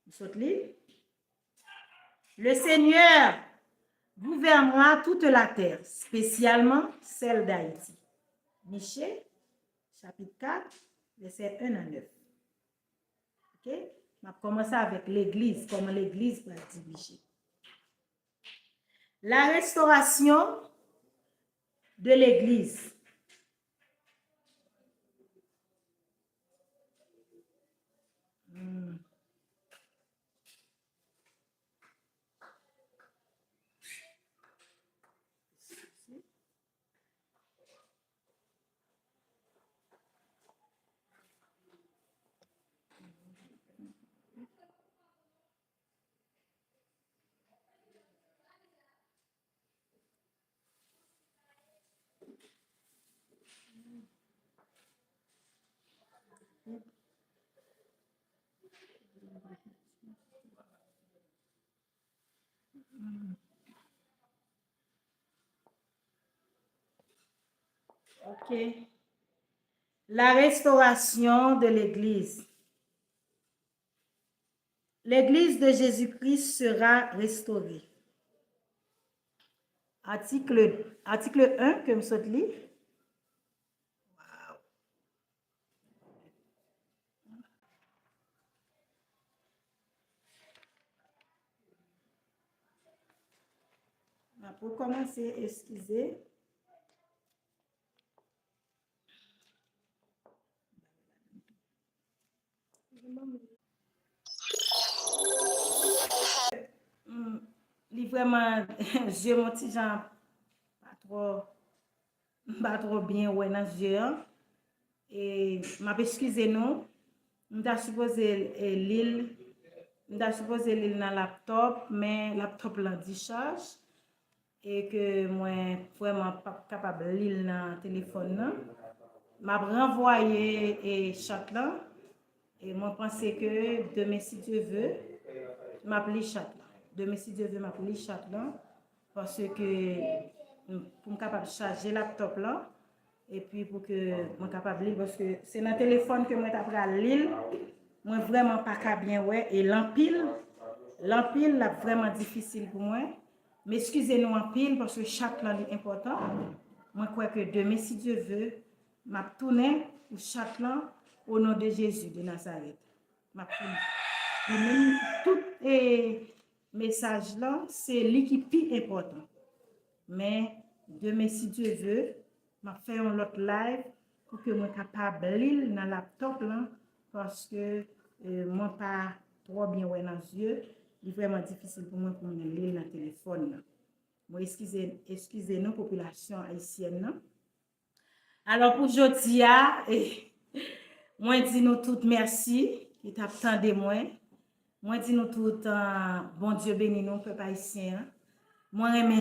M sot li. Le Seigneur gouvernera toute la terre, spécialement celle d'Haïti. Miche, chapit kat, vèsè en a nèf. Ok? M ap kòmanse avèk legliz, kòman legliz pral dirije. La restauration de l'église. Hmm. Ok. La restauration de l'église. L'église de Jésus-Christ sera restaurée. Atik, atik en ke m sot li. Wow. N ap rekòmanse, eskize. Hmm, li vrèman, je m yon ti jan pa twò, m pa twò byen wè nan je an. E m ap eskize nou. M ta sipoze, e, li l, m ta sipoze li l nan laptòp, men laptòp lan dichaj. E ke mwen vrèman p ap kapab li l nan telefòn nan. M ap ranvwaye, e, chat lan. E mwen panse ke demen, si Dye ve, m ap li chat lan. Demen, si Dye ve, m ap li chat lan. Paske m, pou m kapab chaje laptòp lan. Epi pou ke mwen kapab li l, paske se nan telefòn ke mwen ta pral li l. Mwen vrèman pa ka byen wè, e l anpil, l anpil, l ap vrèman difisil pou mwen. M eskize nou anpil, paske chat lan li enpòtan. Mwen kwè ke demen, si Dye ve, m ap tounen pou chat lan, o non de Jezi de Nazarèt. M ap tounen. Li menm, tout, e, mesaj lan, se li ki pi enpòtan. Men, Demen, si Dye ve, m ap fè yon lòt live pou ke mwen kapab li l nan laptòp lan, paske eh, mwen pa twò byen wè nan zye. Li vrèman difisil pou mwen pou mwen li l nan telefòn nan. Mwen eskize, eskize nou, popilasyon ayisyèn nan. Alò, pou jodi a, eh, mwen di nou tout mèsi ki t ap tande mwen. Mwen di nou tout, ah, Bondye beni nou, pèp ayisyen an. Mwen renmen